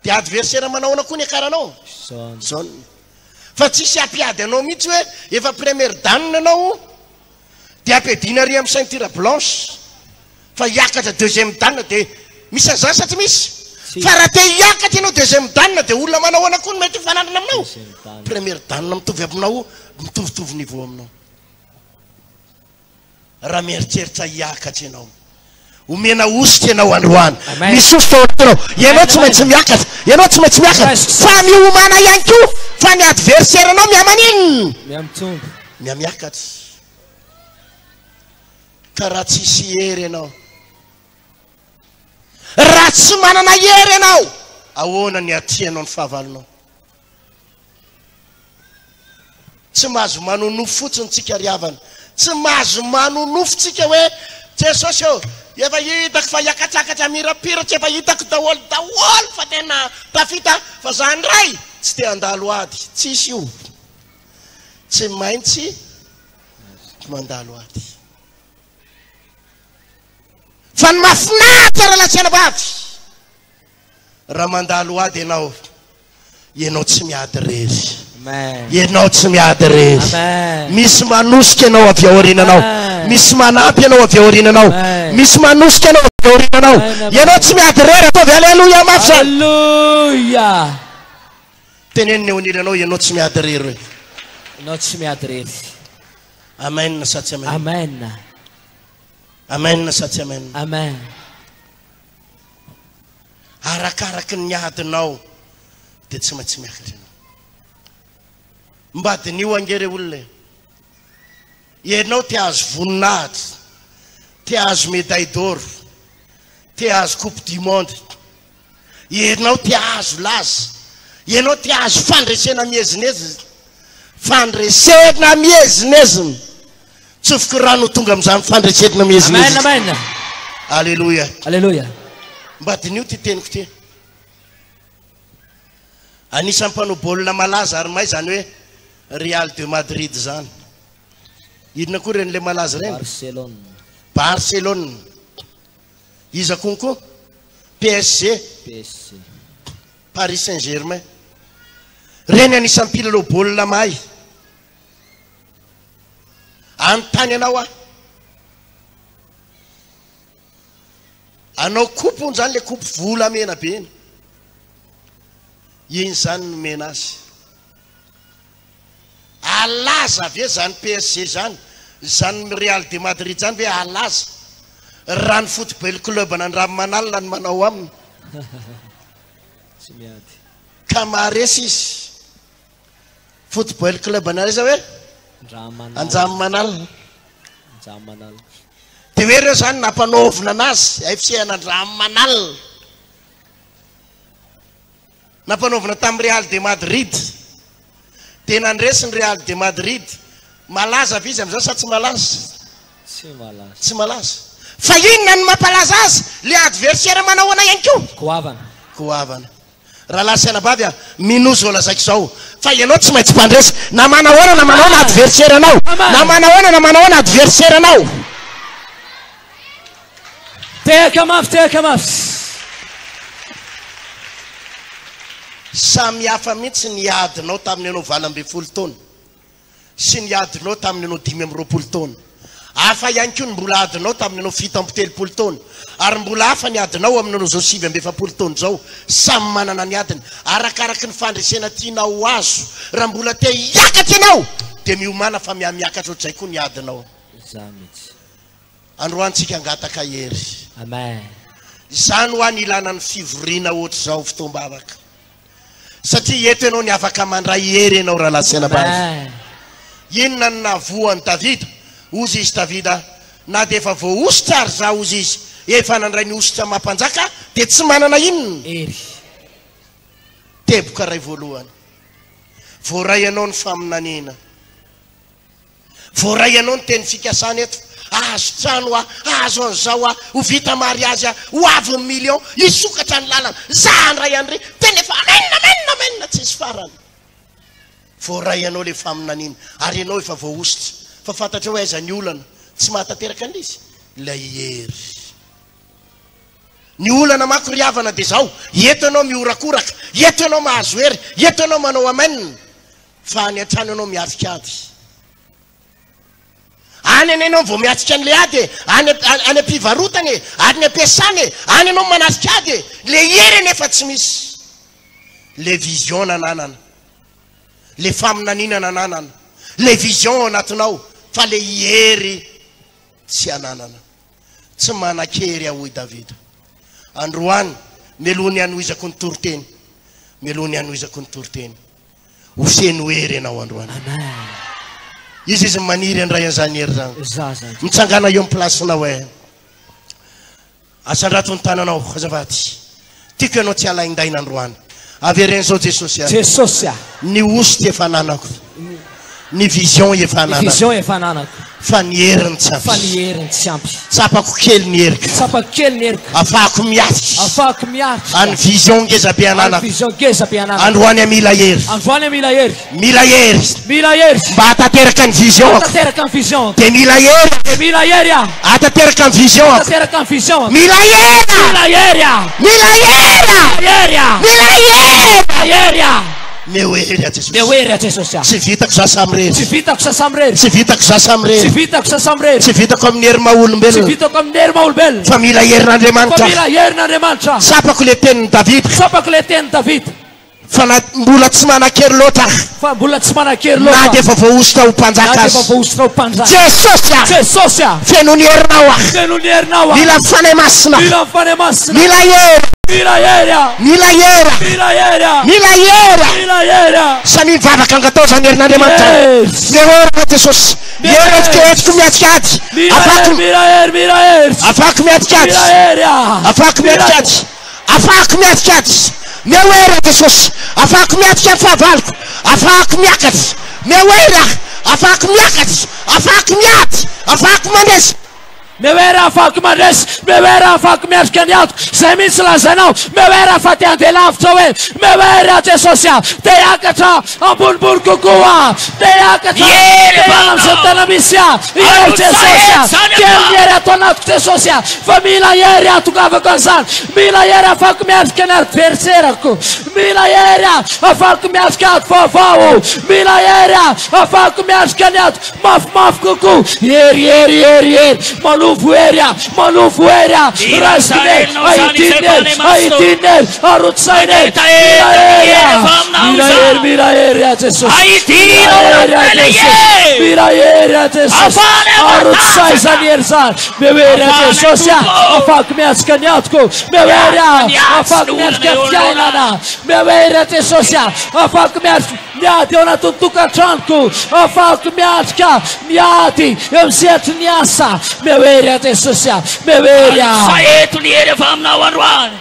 Dia adversaire manao ahoana koa ny akaranao? Jaune. Jaune. Fa tsisy hampiady anao mihitsy hoe efa première dan ianao. Dia ampiadiana ary amin'ny ceinture blanche fa hiakatra deuxième dan dia misy an'izany sa tsy misy? Fa raha te hiakatra ianao deuxième dan dia olona manao ahoana koa no mety hifanandrina aminao? Première dan mitovy aminao, mitovitovy niveau aminao. Raha mieritreritra hiakatra ianao. Omena hosotra ianao androany. Misy hosotra ao anatinao. Ianao tsy maintsy miakatra. Ianao tsy maintsy miakatra. Fa miomàna ihany koa fa ny adversaire-nao mihamaninona? Mihamitombo. Mihamiakatra. Ka raha tsisy hery ianao, raha tsy manana hery ianao, ahoana ny hatrehanao ny fahavalonao? Tsy mahazo manonofy fotsiny tsika ry havana. Tsy mahazo manonofy tsika hoe Jesosy ô, efa hitako fa hiakatsakatra mirapiratsy, efa hitako daholo daholo fa tena tafita fa za ndray tsy te handalo ady. Tsisy io. Tsy maintsy mandalo ady. Fa ny mahafinaritra rahalahy sy anabavy, raha mandalo ady ianao. Ianao tsy miady irery. Amen. Ianao tsy miady irery. Amen. Misy manosika anao avy ao aoriananao. Amen. Misy manampy anao avy ao aoriananao. Amen. Misy manosika anao avy ao aoriananao. Amen, amen. Ianao tsy miady irery. Ataovy aleloia mafy zany. Alléluia. Tenenina eo anilanao ianao tsy miady irery hoe. Ianao tsy miady irery. Amen sa tsy amen? Amen. Amen sa tsy amen? Amen. Arakaraky ny adinao dia tsy maintsy miakatra ianao. Mba diniho ange re olona e. Ianao te hahazo voninahitra, te hahazo médaille d'or, te hahazo coupe du monde. Ianao te hahazo laza, ianao te hahazo fandresena miezinezina. Fandresena miezinezina. Tsofiko rano ho tonga amin'izany fandresena miezinezina. Amen, amen. Alléluia. Alléluia. Mba diniho ity teniko ity. Anisan'ny mpanao baolina malaza ary may izany hoe Real de Madrid izany. Inona koa ireny ilay malaza ireny? Barcelone. Barcelone. Iza konko? PSG. PSG. Paris Saint-Germain. Ireny anisan'ny mpilalao baolina mahay. Anontany anao aho. Anao coupe hono zany le coupe volamena be iny. Iny zany nomena azy. Halaza ve zany PSG zany? Zany Real de Madrid zany ve halaza? Raha ny football club an'Andranomanalina no manao aminy. Tsy miady. Ka maharesy izy. Football club anareo zao hoe? Andranomanalina. Andranomanalina. Dia hoe ireo zany nampanaovina anazy, FC an'Andranomanalina. Nampanaovina tamin'ny Real de Madrid. Dia nandresy ny Real de Madrid. Malaza ve izy amin'izao sa tsy malaza? Tsy malaza. Tsy malaza. Fa inona no mampalaza azy? Le adversaire manao ahoana ihany koa? Goavana. Goavana. Rahalahy sy anabavy a, minoa izao lazaiko izao, fa ianao tsy maintsy mpandresy, na manahoana na manahoana adversaire anao, na manahoana na manahoana adversaire anao. Tehaka mafy, tehaka mafy. Samy hafa mihitsy ny adinao tamin'ny ianao 18 taona. sy ny adinao tamin'ny ianao 25 taona. Hafa ihany koa ny mbola adinao tamin'ny ianao 37 taona. Ary mbola hafa ny adinao amin'ny ianao izao 49 taona izao. Samy manana ny adiny. Arakaraky ny fandresena tianao ho azo. Raha mbola te hiakatra ianao dia miomàna fa mihamiakatra ohatr'izay koa ny adinao. Za mihitsy. Androany tsika hangataka hery. Amen. Izany hoa ny ilana ny fivoriana ohatr'izao fotoam-bavaka. Satria eto ianao ny afaka mandray hery ianao rahalahy sy anabavy. Inona no nahavoa an'i Davida? Hozy izy Davida, na dia efa voahosotra ary izaho hozy izy, efa nandray ny hosotra maha mpanjaka dia tsy manana inona? Hery. Teboka iray voalohany. Voaray anao ny faminaniana. Voaray anao ny teny fikasana eto, hahazo trano aho, hahazo an'izao aho, ho vita mariazy aho, ho avy ny million, hisokatra ny lalana, za handray an'ireny, tena efa amen amen amen tsisy farany. Voaray anao le faminaniana ary ianao efa voahosotra fa fantatrao hoe aiza ny olana, tsy mahatanteraka an'ilay izy, ilay hery. Ny olana manko ry havana dia izao, eto ianao mihorakoraka, eto ianao mahazo hery, eto ianao manao amen, Fa any an-trano ianao miatrika ady. Any anie ianao vao miatrika an'ilay ady e, any any am-pivarotana e, any am-piasana e, any ianao manatrika ady e. Le hery anefa tsy misy. Le vision nananana, le faminaniana nananana, le vision ao anatinao, fa le hery tsy ananana. Tsy manan-kery aho hoy Davida. Androany, mialoha ny hanohizako ny toriteny, mialoha ny hanohizako ny toriteny. Ho feno hery ianao androany. Amen. Iza izy maniry handray an'izany hery izany? Za zany. Mitsangàna eo amin'ny place-nao e. Asandrato ny tananao, azafady. Tiako ianao tsy halaindaina androany. Avereno izao Jesosy a. Jesosy a. Ny hosotra efa ananako. Ny vision efa Ny ananako. vision efa ananako. Fa ny heriny tsy ampy. Fa ny heriny tsy ampy. Tsapako kely ny heriko. Tsapako kely ny heriko. Afahako miatrika. Afahako miatrika. Any vision ngeza be ananako. Any vision ngeza be ananako. Androany aho mila hery. Androany aho mila hery. Mila hery. Mila hery. Mba hahatanteraka ny vision-ko. Hahatanteraka ny vision-ko. Dia mila hery. Dia mila hery aho. Hahatanteraka ny vision-ko. Hahatanteraka ny vision-ko. Mila hery aho. Mila hery aho. Mila hery aho. Mila hery aho. Mila hery. Mila hery aho. Meo hery aho Jesosy. Meo hery aho Jesosy ah. Tsy vitako za samirery. Tsy vitako za samirery. Tsy vitako za samirery. Tsy vitako za samirery. Tsy vitako amin'ny hery maha olombelona. Tsy vitako amin'ny hery maha olombelona. Fa mila herin'Andriamanitra. Fa mila herin'Andriamanitra. Tsapako le tenin'i Davida. Tsapako le tenin'i Davida. Fa na mbola tsy manan-kery loatra aho. Fa mbola tsy manan-kery loatra. Na dia efa voahosotra ho mpanjaka Na dia aza. efa voahosotra ho mpanjaka. Jesosy ah. Jesosy ah. Feno ny herinao aho. Feno ny herinao aho. Mila Fanahy Masina. Mila ny Fanahy Masina. Mila hery. Mila hery aho. Mila hery. Mila hery aho. Mila hery. Mila hery aho. Samia mivavaka angatao izany herin'Andriamanitra. Yes. Mila hery aho Jesosy. Mila Hery hery. entiko miatrika ady. Mila Afako hery, mila hery, mila hery. afako miatrika ady. Mila hery aho. Afako Mila- miatrika ady. Afahako miatrika ady. Meo hery aho Jesosy. Afahako miatrika ny fahavaloko. Afahako miakatra. Meo hery aho. Afahako miakatra. Afahako miady. Afahako mandresy. Meo hery ahafahako mandresy. Meo hery ahafahako miatrika ny adiko. Izay mihitsy lazainao. Meo hery aho fa te handeha lavitra hoe. Meo hery aho Jesosy ah. Te hiakatra ambonimbony kokoa aho. Te hiakatra. Hery Te hiala amin'izay avanao. tena misy aho. Hery Arotsay Jesosy ah. izany Kely avanao. ny hery ato anatiko Jesosy ah. Fa mila hery ahatongavako an'izany. Mila hery ahafahako miatrika ny adverserako. Mila hery ahafahako miatrika ady vaovao. Mila hery ahafahako miatrika ny ady mafimafy kokoa. Hery, hery, hery, hery. Manovo hery aho, manovo hery aho. Mila Raisiko ny hery, Israelinao izany ahidiny izay hery, Fanahy Masina. ahidiny hery, arotsainy hery. Mangetaheta Mila hery ny hery aho. avy aminao Mila izany. hery, mila hery aho Jesosy. Ahidinao Mila hery aho anatin'ilay Jesosy. hery. Mila hery aho Jesosy. Afahana Arotsay matanjaka. izany hery izany. Meo hery aho Afahana Jesosy ah. Tompo. Afahako miatrika ny adiko. Meo hery aho. Miatrika ny ady Afahako sy ny miatrika olana eo fiainana. Meo hery aho Jesosy ah. Afahako miatrika ny ady eo anatin'ny tokantranoko. Afahako miatrika ny ady eo amin'ny sehatry ny asa. Meo hery aho Jesosy ah. Meo hery aho. Fa eto ny hery avy aminao androany.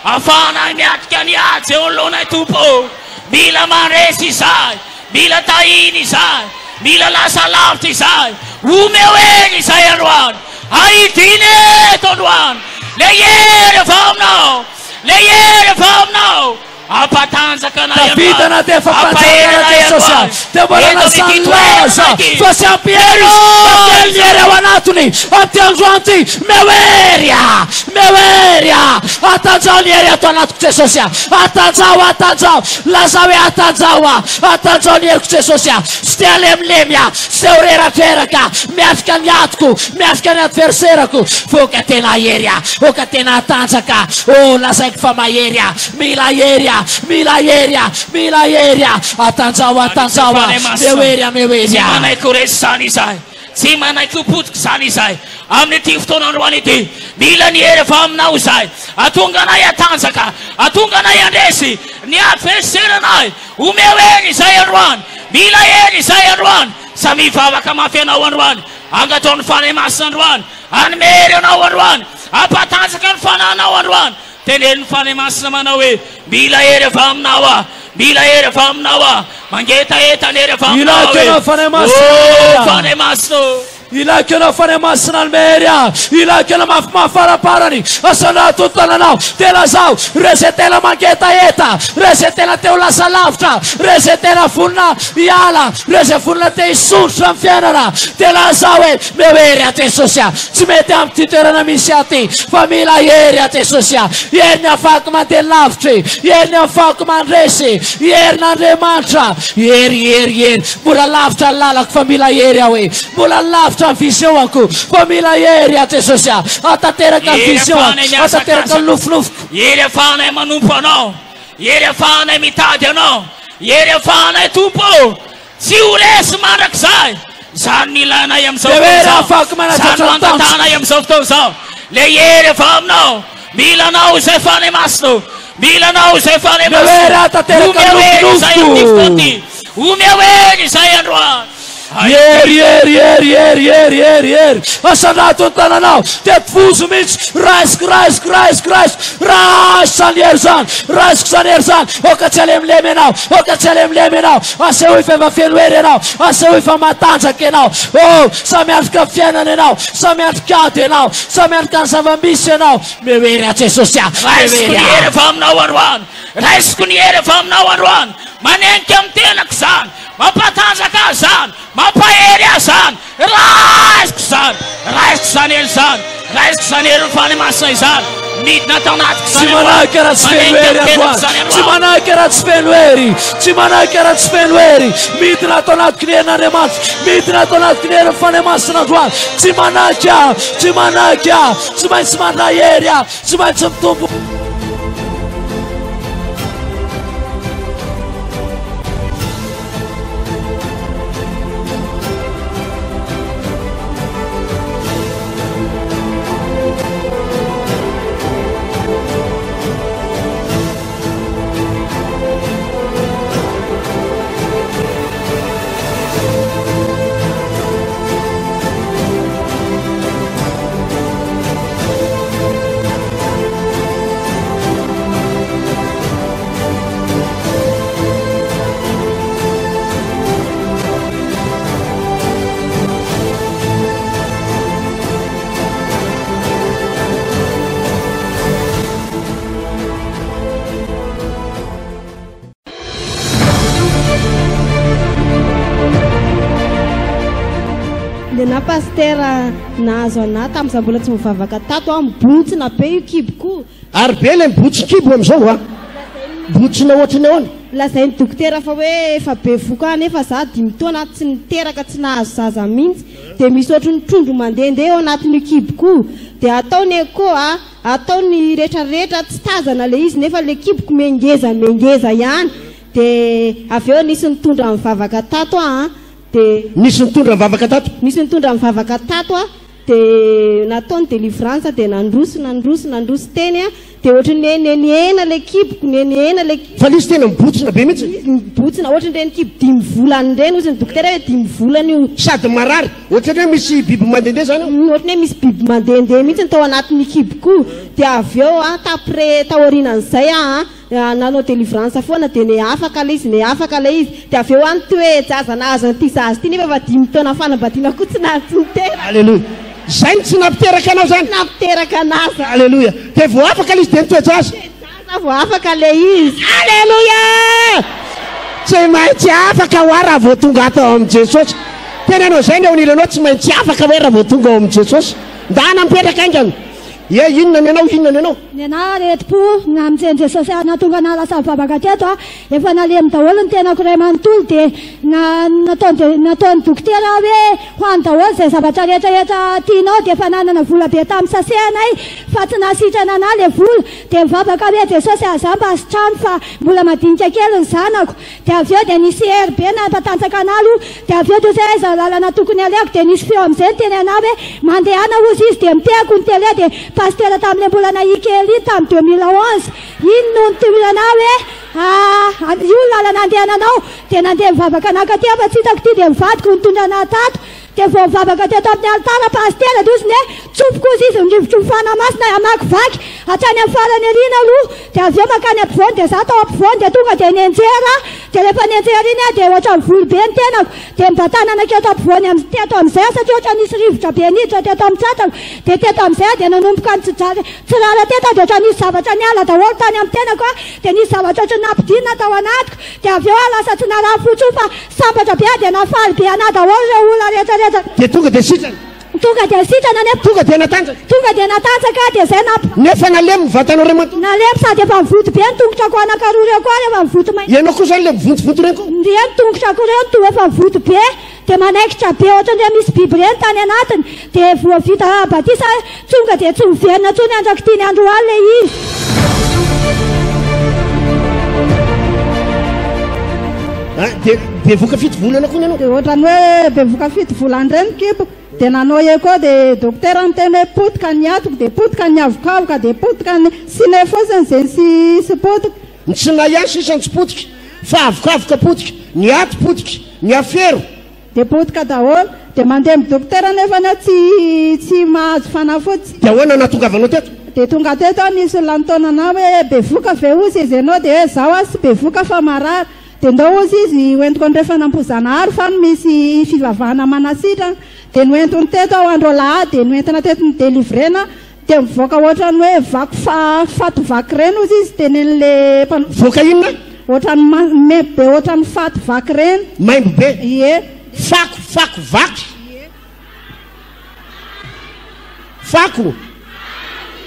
Afahanay miatrika ny ady eo anoloanay Tompo ô. Mila mandresy izahay. Mila tahina izahay. Mila lasa lavitra izahay. Omeo hery izahay androany. Ahidina eto androany. Le hery avy aminao. Le hery avy aminao. Ampatanjaka anay Davida androany. na dia efa Ampahery mpanjaka anay Jesosy androany. dia mbola Eto amin'ity nasany toerana laza ity. fa tsy ampy hery izy fa kely ny hery ao anatiny amin'ity androany ity meo hery ah meo hery ah atanjao ny hery ato anatiko Jesosy ah atanjao atanjao lazao hoe atanjao ah atanjao ny heriko Jesosy ah tsy te halemilemy ah tsy te ho reratreraka miatrika ny adiko miatrika ny adverserako fa oka tena hery ah oka tena hatanjaka oh lazaiko fa mahery ah mila hery ah mila hery ah mila hery ah atanjao atanjao ah Fanahy Masina. meo hery ah meo hery Tsy ah manaiky ho resy izany izahay. Tsy manaiky ho potika izany izahay. Amin'ity fotoana androany ity, mila ny hery avy aminao izahay. Atonga anay hatanjaka, atonga anay handresy ny adverseranay. Omeo hery izahay androany. Mila hery izahay androany. Samia hivavaka mafy anao androany. Angatao ny Fanahy Masina androany. Hanome hery anao androany. Hampatanjaka ny fanahinao androany. Teneno ny Fanahy Masina manao hoe, Mila hery avy aminao aho. Mila hery avy aminao aho. Mangetaheta ny hery avy aminao Ilaiko aho e. ianao, Fanahy Masina. Oh, Fanahy Masina ô. Ilaiko ianao Fanahy Masina hanome hery ahy. Ilaiko ianao mafimafy faraparany. Asandrato ny tananao. Dia lazao, ireo izay tena mangetaheta, ireo izay tena te ho lasa lavitra, ireo izay tena vonona hiala, ireo izay vonona te hisondrotra amin'ny fiainana. Dia lazao hoe, Meo hery aho Jesosy a. Tsy mety amiko ity toerana misy ahy ity, fa mila hery aho Jesosy a. Hery ny ahafahako mandeha lavitra e. Hery ny ahafahako mandresy e. Herin'Andriamanitra. Hery, hery, hery. Mbola lavitra ny lalako fa mila hery aho e. Mbola lavitra ny vision-ko fa mila hery aho Jesosy a. Ahatanteraka ny Hery vision-ko, ahafahanay ahatanteraka ny mihazakazaka. nofinofiko. Hery ahafahanay manompo Anao. Hery ahafahanay mitady Anao. Hery ahafahanay Tompo ô. Tsy ho resy mandrakizay. Izany no ilanay amin'izao Dia hoe fotoana raha izao. afahako Izany no manatratra ny tanjoko. angatahanay amin'izao fotoana izao. Ilay hery avy aminao. Mila anao izay Fanahy Masina ô. Mila anao izay Fanahy Dia hoe Masina. raha tanteraka ny Omeo hery izay amin'ity nofinofiko. fotoana ity. Omeo hery izay androany. Hery, hery, hery, hery, hery, hery, hery. Asandrato ny tananao. Dia tovozo mihitsy. Raisiko, raisiko, raisiko, raisiko. Raisiko izany hery izany. Raisiko izany hery izany. Aoka tsy halemilemy ianao. Aoka tsy halemilemy ianao. Asehoy fa efa feno hery ianao. Asehoy fa matanjaka ianao. Oh, samy miatrika fiainana ianao. Samy miatrika ady ianao. Samy miatrika ny zava-misy ianao. Omeo hery aho Jesosy ah. Omeo Raisiko hery ny hery aho. avy aminao androany. Raisiko ny hery avy aminao androany. Manenika amin'ny tenako izany. Mampatanjaka ahy izany. Mampahery ahy izany. Raisiko izany. Raisiko izany hery izany. Raisiko izany herin'ny Fanahy Masina izany. Midina tao anatiko Tsy izany manahaka raha tsy feno hery androany. Tsy manahaka raha tsy feno hery. Tsy manahaka raha tsy feno hery. Midina ato anatiko ny herin'Andriamanitra. Midina ato anatiko ny herin'ny Fanahy Masina androany. Tsy manahaka, tsy manahaka. Tsy maintsy mandray hery aho. Tsy maintsy mitombo. Nenah Pasitera nahazo anah tamin'izaho mbola tsy mivavaka tato aho mibontsina be io kiboko. Ary be ilay mibotsi-kibo amin'izao a! Botsina ohatry ny ahoana? Lazain'ny dokotera fa hoe efa bevoka aho nefa za dimy taona tsy niteraka tsy nahazo zaza mihitsy dia misy ohatry ny trondro mandehandeha ao anatin'io kiboko io dia atao ny echo a, atao ny retraretra tsy tazana ilay izy nefa ilay kiboko mihangeza mihangeza ihany dia avy eo nisy nitondra nivavaka tato aho an dia. Nisy nitondra nivavaka tato? Nisy nitondra nivavaka tato aho Dia natao ny délivrance dia nandroso nandroso nandroso teny aho dia ohatry ny hoe nenihena ilay kiboko nenihena ilay Fa ilay izy tena mibontsina be mihitsy. Mibontsina ohatry ny ireny kibo dimy volana ireny hozy ny dokotera hoe dimy volana io. Sady marary, ohatry ny hoe misy biby mandehandeha izany ao. Ohatry ny hoe misy biby mandehandeha mihitsy tao anatin'io kiboko io. Dia avy eo aho taprès taorianan'izay aho an, Nanao délivrance foana dia ne afaka ilay izy ne afaka ilay izy dia avy eo any toe jaza nahazo an'ity zaza ity nefa efa dimy taona fanambadiana koa tsy naha tsy niteraka. Aleloia. Zay no tsy nampiteraka anao zany? Nampiteraka anah zany. Aleloia. Dia vao afaka ilay izy dia nitoe-jaza. Nitoe-jaza vao afaka ilay izy. Aleloia! Tsy maintsy afaka hoa raha vao tonga ato ao amin'i Jesosy. Teneno an'izay ny eo anilanao, tsy maintsy afaka hoe raha vao tonga ao amin'i Jesosy. Ndana mipetraka haingana. Ie, inona ny anao, inona ny anao? Ny anah aretim-po namonjen'i Jesosy ahy nahatonga anah lasa nivavaka teto a, efa nalemy daholo ny tenako iray manontolo dia na nataony nataon'ny dokotera aho hoe hoano daholo izay zavatra rehetra rehetra tianao dia efa nanana vola be tamin'ny sase anay fa tsy nahasitrana anah le vola dia nivavaka aho hoe Jesosy a za mba sitrano fa mbola madinika kely ny zanako Dia avy eo dia nisy hery be nampatanjaka anah aloha, dia avy eo dia hoe aiza ny lalana tokony alehako, dia nisy feo amin'izay niteny anah hoe mandehana hozy izy, dia mitehako ny télé, dia pasitera tamin'ilay mbola nahia kely iny tamin'ny 2011 iny no nitohira anah hoe ah io ny lalana andehananao, dia nandeha nivavaka nankaty aho fa tsy hitako ity, dia ny vadiko nitondra anah tato, Dia vao nivavaka teto amin'ny alitara Pasitera dia ozy ny hoe tsofiko ozy izy ny rivotry ny Fanahy Masina hamakivaky hatrany amin'ny farany aoriana aloha dia avy eo mankany ampovoany dia za tao ampovoany dia tonga dia nianjera dia rehefa nianjera iny aho dia ohatran'ny voly be ny tenako dia nibatanana keto ampovoany amin'ny teto amin'izay aho satria ohatran'ny nisy rivotra be niditra teto amin'ny tratrako dia teto amin'izay aho dia nanomboka nitsijary tsirara teto aho dia ohatran'ny nisy zavatra niala daholo tany amin'ny tenako aho dia nisy zavatra ohatran'ny nampidinina tao anatiko dia avy eo aho lasa tsy narary fo intsony fa Sambatra be aho dia nahafaly be anah daholo ireo olona rehetra rehetra. Dia tonga dia sitrana. Tonga dia sitrana nefa. Tonga dia natanjaka. Tonga dia natanjaka aho dia izay namp. Nefa nalemy ny vatanao iray manontolo. Nalemy sady efa nivonto be ny tongotrako anankaroa ireo koa ary efa nivonto mainty. Ianao koa izany ilay mivontovonto ireny koa. Ireny tongotrako ireny toa efa nivonto be dia manaikitra be ohatran'ireny misy biby ireny tany anatiny dia vao vita batisa tonga dia tsy miverina intsony andrak'ity ny andro alina ilay izy. Ah, dia bevoka fito volana koa ianao? Dia ohatran'ny hoe bevoka fito volana indray ny kiboko. Dia nanao echo dia dokotera niteny hoe potika ny atiko, dia potika ny avokavoka, dia potika ny sine fotsiny izay sy sy potika. Ny tsinay ihany sisa no tsy potika, fa avokavoka potika, ny aty potika, ny afero. Dia potika daholo. Dia mandeha amin'ny dokotera nefa aho tsy tsy mahazo fanafody. Tsy. Dia ahoana nahatongavanao teto? Dia tonga teto aho nisy olona nitaona anah hoe bevoka ve hozy izy ianao? Dia hoe izaho aho tsy bevoka fa marary. Dia ndao hozy izy hoentiko andrefana Ampohizanahary fa any misy fivavahana manasitrana. Dia noentiny teto aho andro alahady dia noentina teto nodelivrena dia mivoaka ohatran'ny hoe vaky fa faty vaky ireny hozy izy tenenin'le mpanao. Mivoaka inona? Ohatran'ny ma maimbo be ohatran'ny faty vaky ireny. Maimbo be? Ie. Fako fako vaky? Ie. Fako?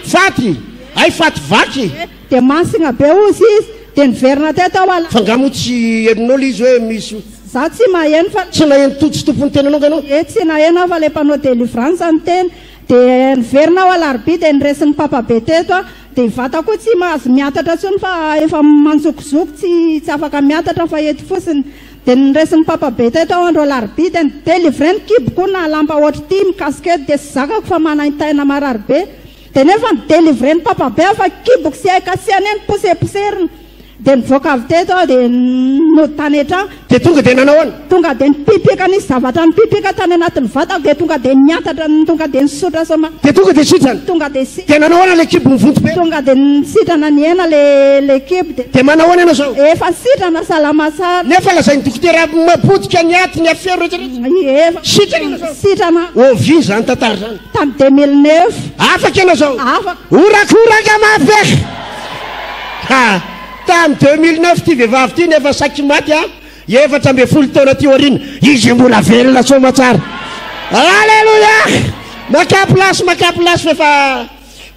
Faty? Hay faty vaky? Dia masina be hozy izy, dia niverina teto aho ala. Fa nga moa tsy henonao le izy hoe misy. Za tsy maheno fa. Tsy naheno to tsy tompon'ny tenanao nga ianao? Ie tsy naheno aho fa le mpanao délivrance niteny. Dia niverina aho alarobia dia niresin'ny papa be teto aho. Dia i vata koa tsy mahazo miatatra intsony fa efa manjokozoko tsy tsy afaka miatatra fa eto fotsiny. Dia niresin'ny papa be teto aho andro alarobia dia ni-délivrer ny kiboko nahalampa ohatr'ity mikasika eto dia tsy zakako fa manaintaina marary be. Dia nefa ni-délivrer ny papa be aho fa kiboko sy hay kasihana eny poseposerina. Dia nivoaka avy teto aho dia nody tany an-trano. Dia tonga dia nanao ahoana? Tonga dia nipipika, nisy zavatra nipipika tany anatin'ny vatako dia tonga dia niantatra, tonga dia nisotra soma. Dia tonga dia sitrana? Tonga dia sitrana. Dia nanao ahoana ilay kibo nivonto be? Tonga dia nisitrana nihena ilay ilay kibo dia. Dia manao ahoana ianao izao? Efa sitrana, salama tsara. Nefa lazain'ny dokotera mapotika ny aty, ny afero rehetra rehetra. Ie, efa. Sitrana ianao izao? Sitrana. Oviana izany tantara izany? Tamin'ny 2009. Afaka ianao izao? Afaka. Horakoraka mafy e! Ha! Tamin'ny 2009 ity vehivavy ity nefa saiky maty a! 14 taona aty aoriana, izy mbola velona soamatsara. Alléluia! Makà place, makà place fa efa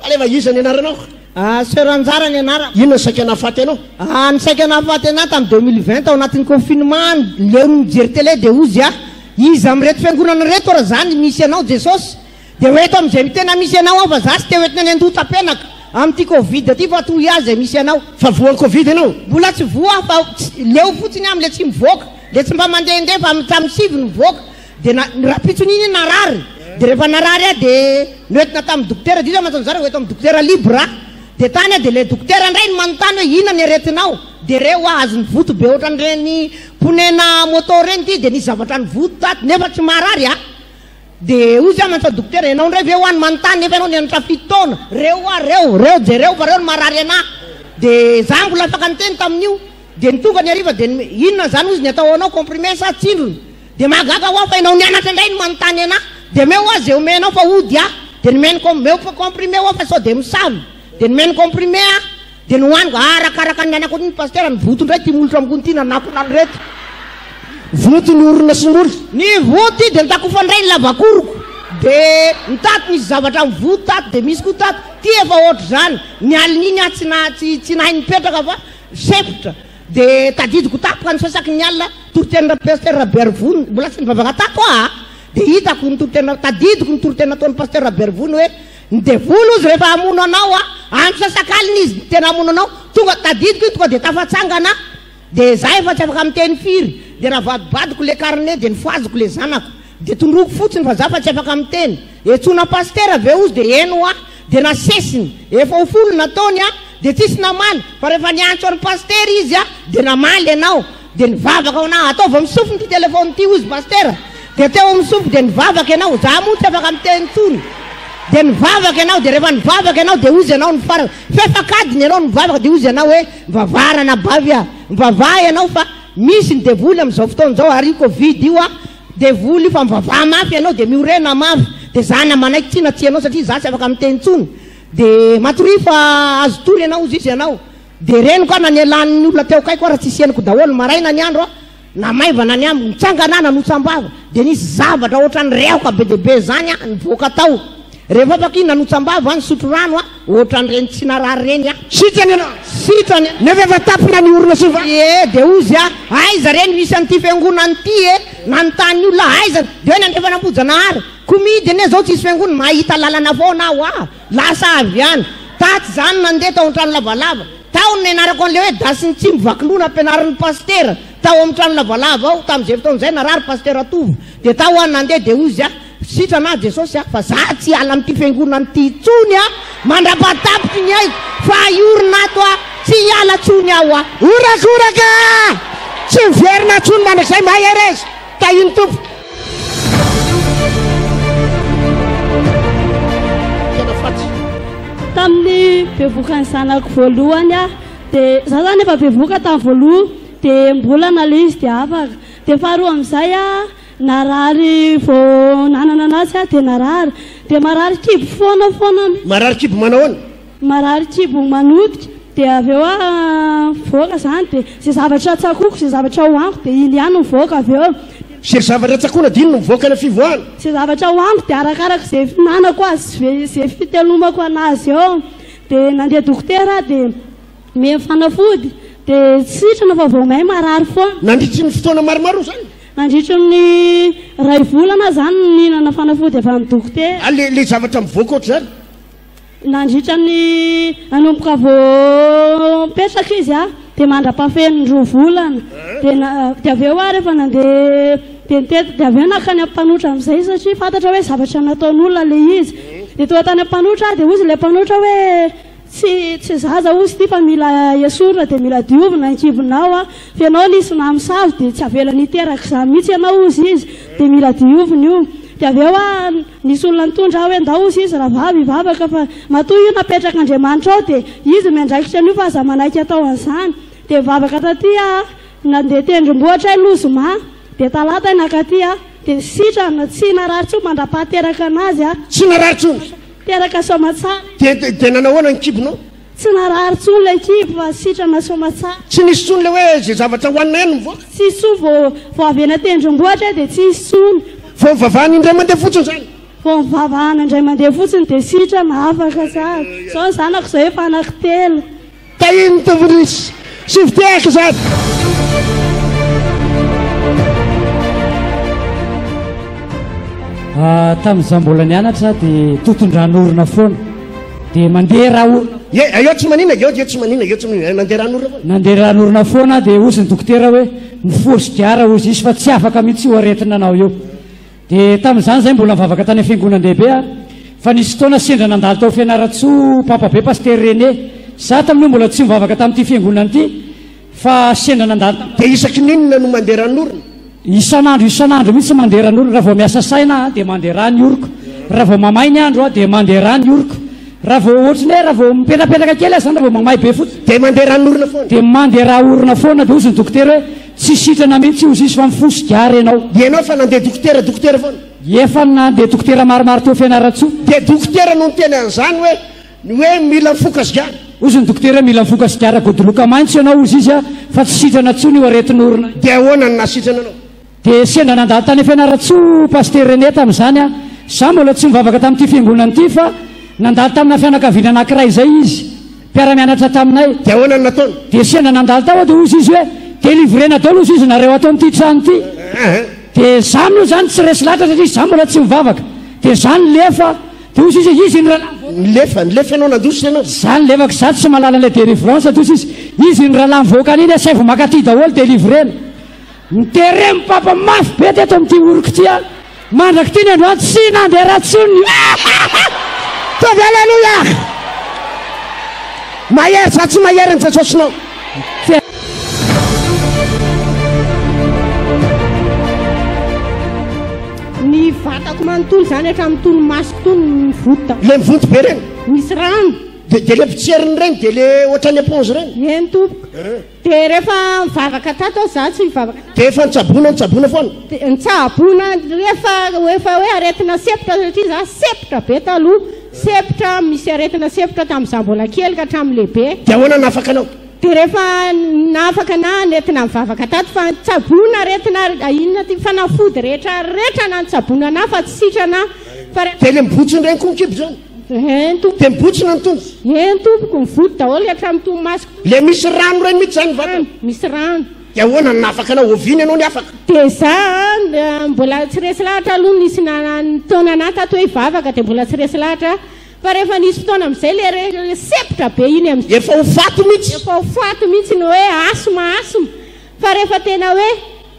alefa. Iza ny anaranao? Ah, Sœur Anjara ny anarako. Inona ny saika nahafaty anao? Ah, ny saika nahafaty anah tamin'ny 2020 tao anatin'ny confinement, leo ny mijery télé dia hozy aho, iza amin'ireto fiangonana ireto ary zany misy anao Jesosy? Dia ho eto amin'izay tena misy anao aho fa za tsy te ho entina any Andohatapenaka amin'ity covid ity fa toy ahy izay misy anao. Fa voan'ny covid ianao? Mbola tsy voa aho fa leo fotsiny aho amin'ilay tsy mivoaka, ilay tsy mba mandehandeha fa hatramin'ny sivy no mivoaka. Dia na, ny rahampitson'iny iny narary, dia rehefa narary aho dia noentina tamin'ny dokotera, dia iza mantsy an'izany ho eto amin'ny dokotera libre aho. Dia tany aho dia ilay dokotera indray no manontany hoe inona ny aretinao? Dia reo aho azon'ny voto be ohatran'ireny ponena moto ireny ity dia nisy zavatra nivoto tato nefa tsy marary aho. Dia hoy za mantsy dokotera, ianao indray ve hoa no manontany nefa ianao nianatra fito taona? Reo hoa reo, reo jereo fa reo no marary anah. Dia za mbola afaka niteny tamin'io. Dia ny tonga ny hariva dia inona izany hozy ny atao anao, comprimé sa tsindrona? Dia mahagaga hoa fa ianao nianatra indray no manontany anah. Dia omeo hoa ze omenao fa hody aho. Dia nomeny com, omeo comprimé hoa fa sao dia misavy. Dia nomeny comprimé aho. Dia nohaniko, arakaraka ny nanako ny pasitera, nivoto indray ity molotra ambony ity nanakona an'ireto. Voto ny orona sy ny molotra. Nivoto ity dia nitakofa indray ny lavakoroko. Dia ny tato nisy zavatra nivoto tato dia misy koa tato. Ity efa ohatr'izany. Ny alin'iny aho tsy na- tsy tsy nahay nipetraka fa sempotra. Dia tadidiko tampoka ny sasaky ny alina, toritenin'i Pasitera Rabearivony, mbola tsy nivavaka tato aho a! Dia hitako ny toriteny, tadidiko ny toriteny nataon'i Pasitera Rabearivony hoe, Ny devoly ozy rehefa hamono anao a, andro sasakalina izy tena hamono anao, tonga tadidiko iny tonga de tafatsangana aho, de za efa tsy afaka miteny firy, de navadibadiko le carnet de nofohaziko le zanako, de tondroiko fotsiny fa za fa tsy afaka miteny, etsoina pasitera ve ozy de eny hoa, de nasesiny, efa ho folo nataony a, de tsisy namaly, fa rehefa niantso an'i pasitera izy a, de namaly ianao, Dia nivavaka ho anah, ataovy amin'ny sofiny ity telephone ity hozy Pasitera. Dia teo amin'ny sofiko dia nivavaka ianao, za moa tsy afaka miteny intsony. Dia nivavaka ianao, dia rehefa nivavaka ianao dia hozy ianao ny farany, fefak'adiny ianao nivavaka dia hozy ianao hoe, mivavaha ranabavy a, mivavaha ianao fa misy ny devoly amin'izao fotoana izao ary io covid io a, devoly io fa mivavaha mafy ianao dia miorena mafy. Dia za na manaiky tsia na tsia anao satria za tsy afaka miteny intsony. Dia matoria fa azo tory ianao hozy izy ianao. Dia reniko aho na nialan'ny olona teo akaiko aho raha tsisy henoko daholo, maraina ny andro aho, na maivana ny amiko, nitsangana aho nanotsam-bava, dia nisy zavatra ohatran'ny rehoka be dia be izany aho nivoaka tao. Rehefa afaka iny nanotsam-bava aho, nisotro rano aho, ohatran'ireny tsy narary ireny aho. Sitrana ianao? Sitrana. Nefa efa tapina ny orona sy ny vava? Ie, dia hozy aho, aiza re no hisy an'ity fiangonana ity e? Nanontany olona aho, aiza? Dia hoe nandrefa an'Ambohijanahary. Komidy anie izao tsisy fiangonana, mahita lalana foana aho ah! Lasa avy any. Tatsy zany nandeha tao an-trano lavalava. Tao no nianarako an'ilay hoe dasin'ny tsimo vaky loha nampianarin'ny pasitera. Tao amin'ny trano lavalava ao, tamin'izay fotoana izay narary pasitera Tovo. Dia tao aho nandeha dia hoy izy aho, sitrana aho Jesosy a, fa za tsy hiala amin'ity fiangonana ity intsony aho mandra-pahatapitry ny aiko fa hiorina ato aho, tsy hiala intsony aho aho. Horakoraka! Tsy miverina intsony mandrakizay mahereza! Tahin'ny Tompo. Tena faty. Tamin'ny bevokan'ny zanako voalohany aho dia za zany efa bevoka tamin'ny voaloha dia mbolana ilay izy dia afaka. Dia faharoa amin'izay aho narary vao nanana anazy aho dia narary. Dia marary kibo foana foana. Marary kibo manao ahoana? Marary kibo manodika dia avy eo aho mivoaka izany dia izay zavatra tsakoiko, izay zavatra hohaniko dia iny ihany no mivoaka avy eo. Izay zavatra tsakoana dia iny no mivoaka any amin'ny fivoahana. Izay zavatra hohaniko dia arakaraka izay fihinanako azy sy izay fitelomako anazy eo. Dia nandeha dokotera aho dia omeny fanafody dia tsy sitrana fa vao may marary foana. Nandritry ny fotoana maromaro izany? Nandritry ny iray volana aho izany nihinana fanafody avy amin'ny dokotera. Ah, ilay zavatra mivoaka ohatr'izany? Nandritra ny nanomboka vao nipetraka izy dia mandra-pahafeno ny 2 volana. Dia na, dia avy eo aho rehefa nandeha dia nitety, dia avy eo nankany amin'ny mpanotra amin'izay satria fantatra hoe zavatra nataon'olona ilay izy. Dia tonga tany amin'ny mpanotra aho dia hozy ilay mpanotra hoe tsy, tsy zaza hozy ity fa mila esorina dia mila diovina ny kibonao a, fa ianao nisy namosavy dia tsy avelany hiteraka izany mihitsy ianao hozy izy, dia mila diovina io. Dia avy eo aho Nisy olona nitondra ahy hoe ndao hozy izy rahavavy hivavaka fa matoa io napetrak'Andriamanitra ao dia izy miandraikitra an'io fa aza manaiky atao an'izany. Dia nivavaka taty aho, nandeha tendrombohitra aho Lozoma, dia talata aho nankaty aho, dia sitrana, tsy narary intsony mandra-pahateraka an'azy aho. Tsy narary intsony? Teraka soamatsara. Dia dia nanao ahoana ny kibonao? Tsy narary intsony ilay kibo fa sitrana soamatsara. Tsy nisy intsony ilay hoe izay zavatra hohanina ihany no mivoaka? Tsy hisy intsony, vao vao avy eny an-tendrombohitra aho dia tsy hisy intsony. Vao nivavahana indray mandeha fotsiny izany? Vao nivavahana indray mandeha fotsiny dia sitrana, afaka tsara. Izao ny zanako izao efa anankitelo. Tahin'ny Tompo nisy sy fitehaka izany. Tamin'izaho mbola nianatra dia toton-dranorona foana. Dia mandeha ra orona. Ye, eo tsy manina, eo eo tsy manina, eo tsy manina, mandeha ranorona foana. Nandeha ranorona foana dia hozy ny dokotera hoe mifoha sigara hozy izy fa tsy afaka mihitsy io aretina anao io. Dia tamin'izany izahay mbola nivavaka tany amin'ny fiangonan-dehibe aho fa nisy fotoana sendra nandalo tao Fianarantsoa Papa be Pasitera René. Izaho tamin'io mbola tsy nivavaka tamin'ity fiangonana ity. Fa sendra nandalo tam. Dia isaky ny inona no mandeha ran'orona? Isan'andro isan'andro mihitsy mandeha ran'orona. Raha vao miasa saina aho dia mandeha rà ny oroko. Raha vao mamay ny andro aho dia mandeha rà ny oroko. Raha vao ohatry ny hoe raha vao mipetrapetraka kely aho izany raha vao mamay be fotsiny. Dia mandeha ran'orona foana? Dia mandeha rà orona foana. Dia hozy ny dokotera hoe tsy sitrana mihitsy hozy izy fa mifoha sigara ianao. Ianao efa nandeha dokotera dokotera foana? Efa nandeha dokotera maromaro teo Fianarantsoa. Dia dokotera no niteny an'izany hoe Ny hoe mila mifoka sigara. Hozy ny dokotera mila mifoka sigara godoloka maitso ianao hozy izy a, fa tsy sitrana tsony io aretin'orona io. Dia ahoana no nahasitrana anao? Dia sendra nandalo tany Fianarantsoa Pasitera René tamin'izany aho. Izaho mbola tsy nivavaka tamin'ity fiangonana ity fa nandalo tamina fianakaviana anankiray izay izy, mpiara-mianatra taminay. Dia ahoana no nataony? Dia sendra nandalo tao aho dia hozy izy hoe, délivrena daholo hozy izy nareo ato amin'ity trano ity. Dia izaho amin'io izany tsy resy lahatra satria izaho mbola tsy mivavaka. Dia izaho nilefa. Dia hoy izy, izy iny rahalahy mivoaka. Nilefa, nilefa ianao, nandositra ianao. Za nilefako, za tsy mahalala ilay délivrance, dia hoy izy, izy iny rahalahy mivoaka any iny, asaivo mankaty daholo délivrena. Niterem papa mafy be teto amin'ity oroko ity aho, mandrak'ity ny androany tsy nandeha raha tsony. Tovy Aleloia! Mahery sa tsy mahery ny Jesosinao? Ny vatako manontolo izany hatramin'ny tony masoko tony mivonto daholo. Ilay mivonto be ireny? Misy rano. Dia dia ilay mpitseriny ireny, dia ilay ohatran'ny éponge ireny? Eny tompoko. Dia rehefa mivavaka tato aho, izaho tsy mivavaka tato. Dia efa nitsaboana nitsaboana foana? Dia nitsaboana rehefa efa hoe aretina sempotra satria izaho sempotra be taloha. Sempotra, misy aretina sempotra tamin'izaho mbola kely ka hatramin'ny lehibe. Dia ahoana no nahafaka anao? Dia rehefa nafaka na nentina nivavaka tato fa nitsaboana aretina inona ty fanafody rehetra rehetra na nitsaboana anah fa tsy sitrana aho fa rehefa Dia ilay mibotsina ireny koa ny kibo izany? Eny tompoko. Dia mibotsina ny tongotra? Eny tompoko, mivoto daholo hatramin'ny torimasoko. Ilay misy rano ireny mihitsy izany ny vatana? Misy rano. Dia ahoana no nahafaka anao? Oviana ianao ny afaka? Dia za an, mbola tsy resy lahatra aloha nisy nitaona anah tato hoe hivavaka dia mbola tsy resy lahatra aho. Fa rehefa nisy fotoana amin'izay le re sempotra be iny amin'izay. Efa ho faty mihitsy. Efa ho faty mihitsy ny hoe asma asma. Fa rehefa tena hoe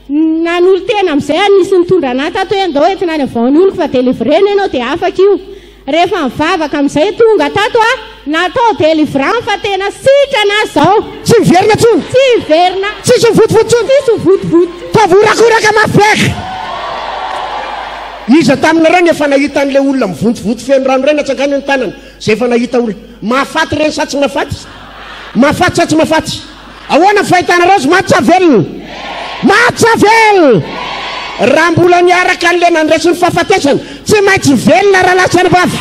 nanolo-tena amin'izay aho nisy nitondra anah tato hoe andao entina any avaon'ny oloko fa delivrena ianao dia afaka io. Rehefa nivavaka amin'izay tonga tato aho natao delivrance fa tena sitrana aho izao. Tsy miverina intsony. Tsy miverina. Tsisy mivotivoty intsony. Tsisy mivotivoty. Ataovy horakoraka mafy be. Iza taminareo no efa nahita an'ilay olona mivontovonto feno rano ireny? Atsangano ny tanana izay efa nahita olona. Mahafaty ireny sa tsy mahafaty? Mahafaty sa tsy mahafaty? Ahoana ny fahitanareo azy? Maty sa velona? Maty sa velona? Raha mbola niaraka an'ilay nandresy ny fahafatesana, tsy maintsy velona rahalahy sy anabavy.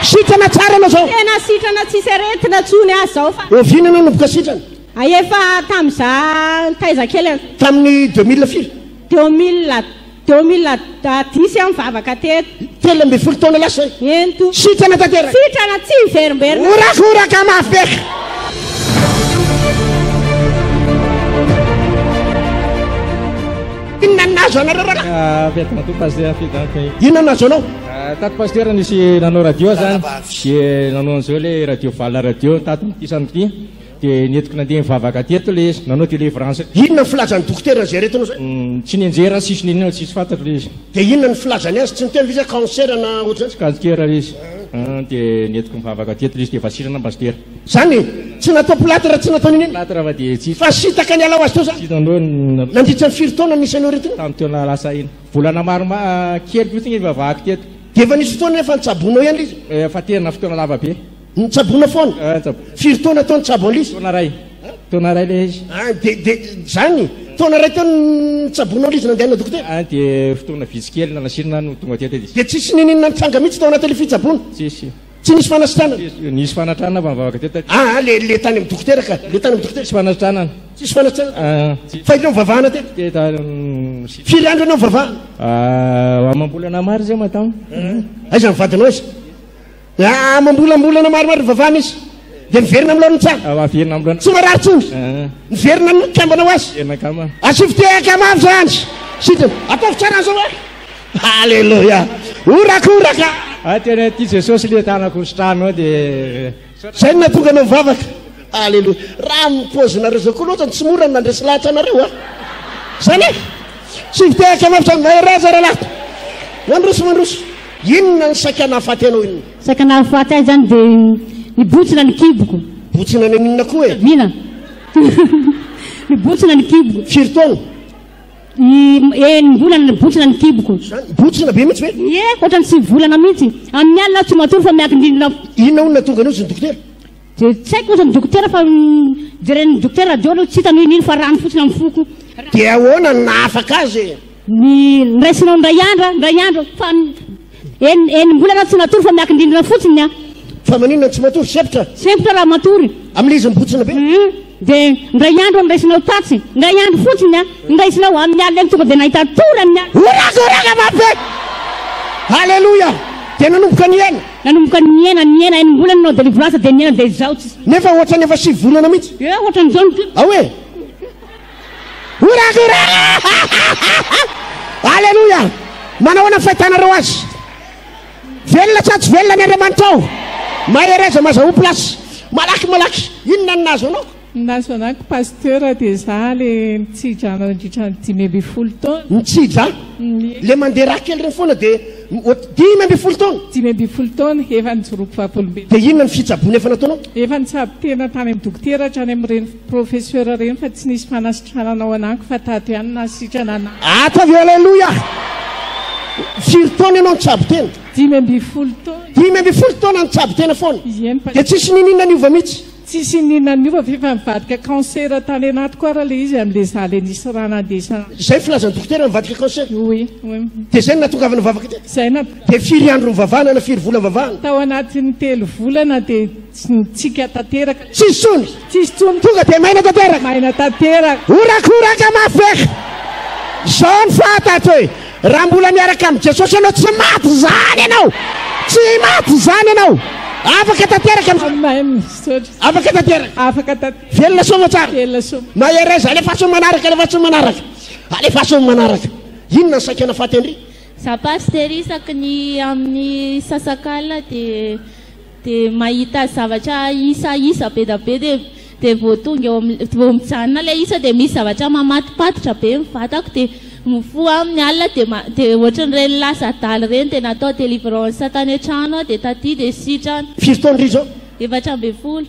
Sitrana tsara ianao izao. Tena sitrana tsisy aretina tsony aho zao fa. Oviana ianao nomboka sitrana? Efa tamin'izaho nitaiza kely. Tamin'ny 2000 firy? 2000. 2010 aho nivavaka teto. 13 taona lasa izay? Eny tompoko. Sitrana tanteraka? Sitrana, tsy miverimberina. Horakoraka mafy be! Inona no nahazo anareo rahalahy? Fiadanam-po Pasteur, fiadanam-po. Inona no nahazo anao? Tato Pasteur nisy nanao radio zany, dia nanao an'izao ilay radio valina radio tato amin'ity trano ity. Dia nentiko nandeha nivavaka teto ilay izy, nanao délivrance. Inona ny filazan'ny dokotera an'izay aretina izay? Tsy nianjera, tsisy n'inona, tsisy fantatro ilay izy. Dia inona ny filazany azy? Tsy niteny ve izy hoe cancer na ohatr'izany? Tsy cancer ilay izy. Dia nentiko nivavaka teto ilay izy dia efa sitrana Pasitera. Izany e? Tsy natao plâtre, tsy natao n'inona? Plâtre fa dia tsisy. Fa sitaka niala ho azy teo izany? Tsy nanao. Nandritra ny firy taona nisy an'io aretina io? Tamin'ny taona lasa iny. Volana maromaro, kely fotsiny nivavahako teto. Dia efa nisy fotoana efa nitsaboanao ihany ilay izy? Efa tena fotoana lava be. Nitsaboana foana? Firy taona teo nitsabo an'ilay izy? Taona iray. Taona iray ilay izy. Ah, dia, dia, izany, taona iray teo nitsaboanao ilay izy nandehanana dokotera? Ah, dia fotoana vitsy kely nanasirina no tonga teto izy. Dia tsisy niniana nitranga mihitsy tao anatin'ilay fitsaboana? Tsisy. Tsy nisy fanasitranana? Tsisy. Nisy fanatranana fa nivavaka teto. Ah, le, le tany amin'ny dokotera ka, le tany amin'ny dokotera. Tsisy fanasitranana. Tsisy fanasitranana? Ah, tsisy. Fa ireo nivavahana teto? Teto, ah, Firy andro ianao nivavahana? Ah, amam-bolana maro izay madama. Aiza ny vadinao aiza? Ah, amam-bolambolana maromaro nivavahana izy. Dia miverina amin'ny laoniny tsara. Ah, averina amin'ny laoniny. Tsy marary intsony. Ah. Miverina ny mikambana ho azy. Miverina kambana. Asio fitehaka mafy izany. Sitrana. Ataovy tsara an'izao hoe. Alléluia. Horakoraka. Ah, tena tia Jesosy le tanako hositrano dia. Zay no nahatonga anao mivavaka. Alléluia. Raha ny paozinareo zao koa loatra no tsy mora ny nandresy lahatra anareo a. Zany e. Tsy fitehaka mafy zany. Mahereza rahalahy. Mandroso mandroso. Inona ny saika nahafaty anao inona? Saika nahafaty ahy zany dia nibontsina ny kiboko. Bontsina ny inona koa e? Vina. Nibontsina ny kiboko. Firy taona? Enim-bolana nibontsina ny kiboko. Zany, bontsina be mihitsy ve? Ie, ohatran'ny sivy volana mihitsy. Amin'ny alina aho tsy matory fa miankin-drindrina. Inona hono nahatonga an'io hozy ny dokotera? Dia tsy haiko hozy ny dokotera fa jeren'ny dokotera radio aloha tsy hitany hoe inona fa rano fotsiny amin'ny foko. Dia ahoana no nahafaka azy e? Ny niraisinao indray andro, indray andro fa enim-bolana aho tsy natory fa miankin-drindrina fotsiny aho. Fa maninona no tsy matory? Sempotra? Sempotra raha matory. Amin'ilay izy mibontsina be? Hum, dia indray andro aho niraisinao tatsy, indray andro fotsiny aho niraisinao amin'ny alina iny tonga dia nahita tory amin'ny alina. Horaka horaka mafy be! Aleloia! Dia nanomboka nihena? Nanomboka nihena, nihena, enim-bolana nanao délivrance dia nihena dia izao tsy. Nefa ohatran'ny efa sivy volana mihitsy? Ie, ohatran'izao ny. Ao e! Horaka horaka! Aleloia! Manao ahoana ny fahitanareo azy? Velona sa tsy velona ny Andriamanitrao? Mahereza mazahoa place. Malaky malaky. Inona no nahazo anao? Ny nahazo anako Pasteur dia za le nitsidra nandritra ny 15 taona. Nitsidra? Le mandeha ra kely reny foana dia 15 taona? 15 taona, efa nijoroako vavolombelona. Dia inona ny fitsaboana efa nataonao? Efa nitsabo tena tany amin'ny dokotera hatrany amin'ireny professeur ireny fa tsy nisy fanasitranana ao anako fa tato ihany nahasitrana anah. Ataovy Aleloia! Firy taona ianao nitsabo tena? 15 taona. 15 taona nitsabo tena foana? Eny Dia tsisy niniana niova mihitsy? Tsisy niniana niova fa efa nivadika cancer tany anatiko ara le izy amle za le nisy rà nandeha. Izay filazan'ny dokotera nivadika cancer? Oui, oui. Dia izay no nahatongavana nivavaka teto? Izay na. Dia firy andro nivavahana na firy vola nivavahana? Tao anatin'ny telo volana dia nitsika tanteraka. Tsisy intsony? Tsisy intsony. Tonga dia maina tanteraka? Maina tanteraka. Horakoraka mafy be! Izao no fantatro e, raha mbola miaraka amin'i Jesosy ianao tsy maty izany ianao! Tsy maty izany ianao! Afaka tanteraka amin'izay. Amen. Misaotra. Afaka tanteraka. Afaka tanteraka. Velona soa aman-tsara. Velona soa. Mahereza, alefaso ny manaraka, alefaso ny manaraka. Alefaso ny manaraka. Inona ny saika nahafaty an-dry? Za pasitera isaky ny amin'ny sasak'alina dia dia mahita zavatra isa isa be da be dia dia vao tonga eo amin'ny vao mijanona ilay isa dia misy zavatra mamatipatitra be ny vatako dia mifoha amin'ny alina dia ma dia ohatran'ireny lasa adala ireny dia natao délivrance tany an-trano aho dia taty dia sitrana. Firy taona ry izao? 14.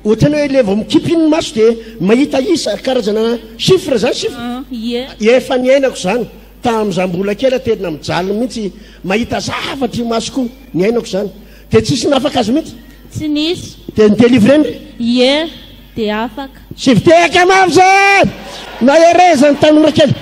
Ohatran'ny hoe ilay vao mikipy iny ny maso dia mahita isa, karazana chiffre izany chiffre? Ie. Efa niainako izany. Tamin'izaho mbola kely aho tena mijaly mihitsy mahita zavatra io masoko io, niainako izany. Dia tsisy nahafaka azy mihitsy? Tsy nisy. Dia ni-délivrer-ny re? Ie, dia afaka. Sy fitehaka mafy izany! Mahereza ny tanora kely.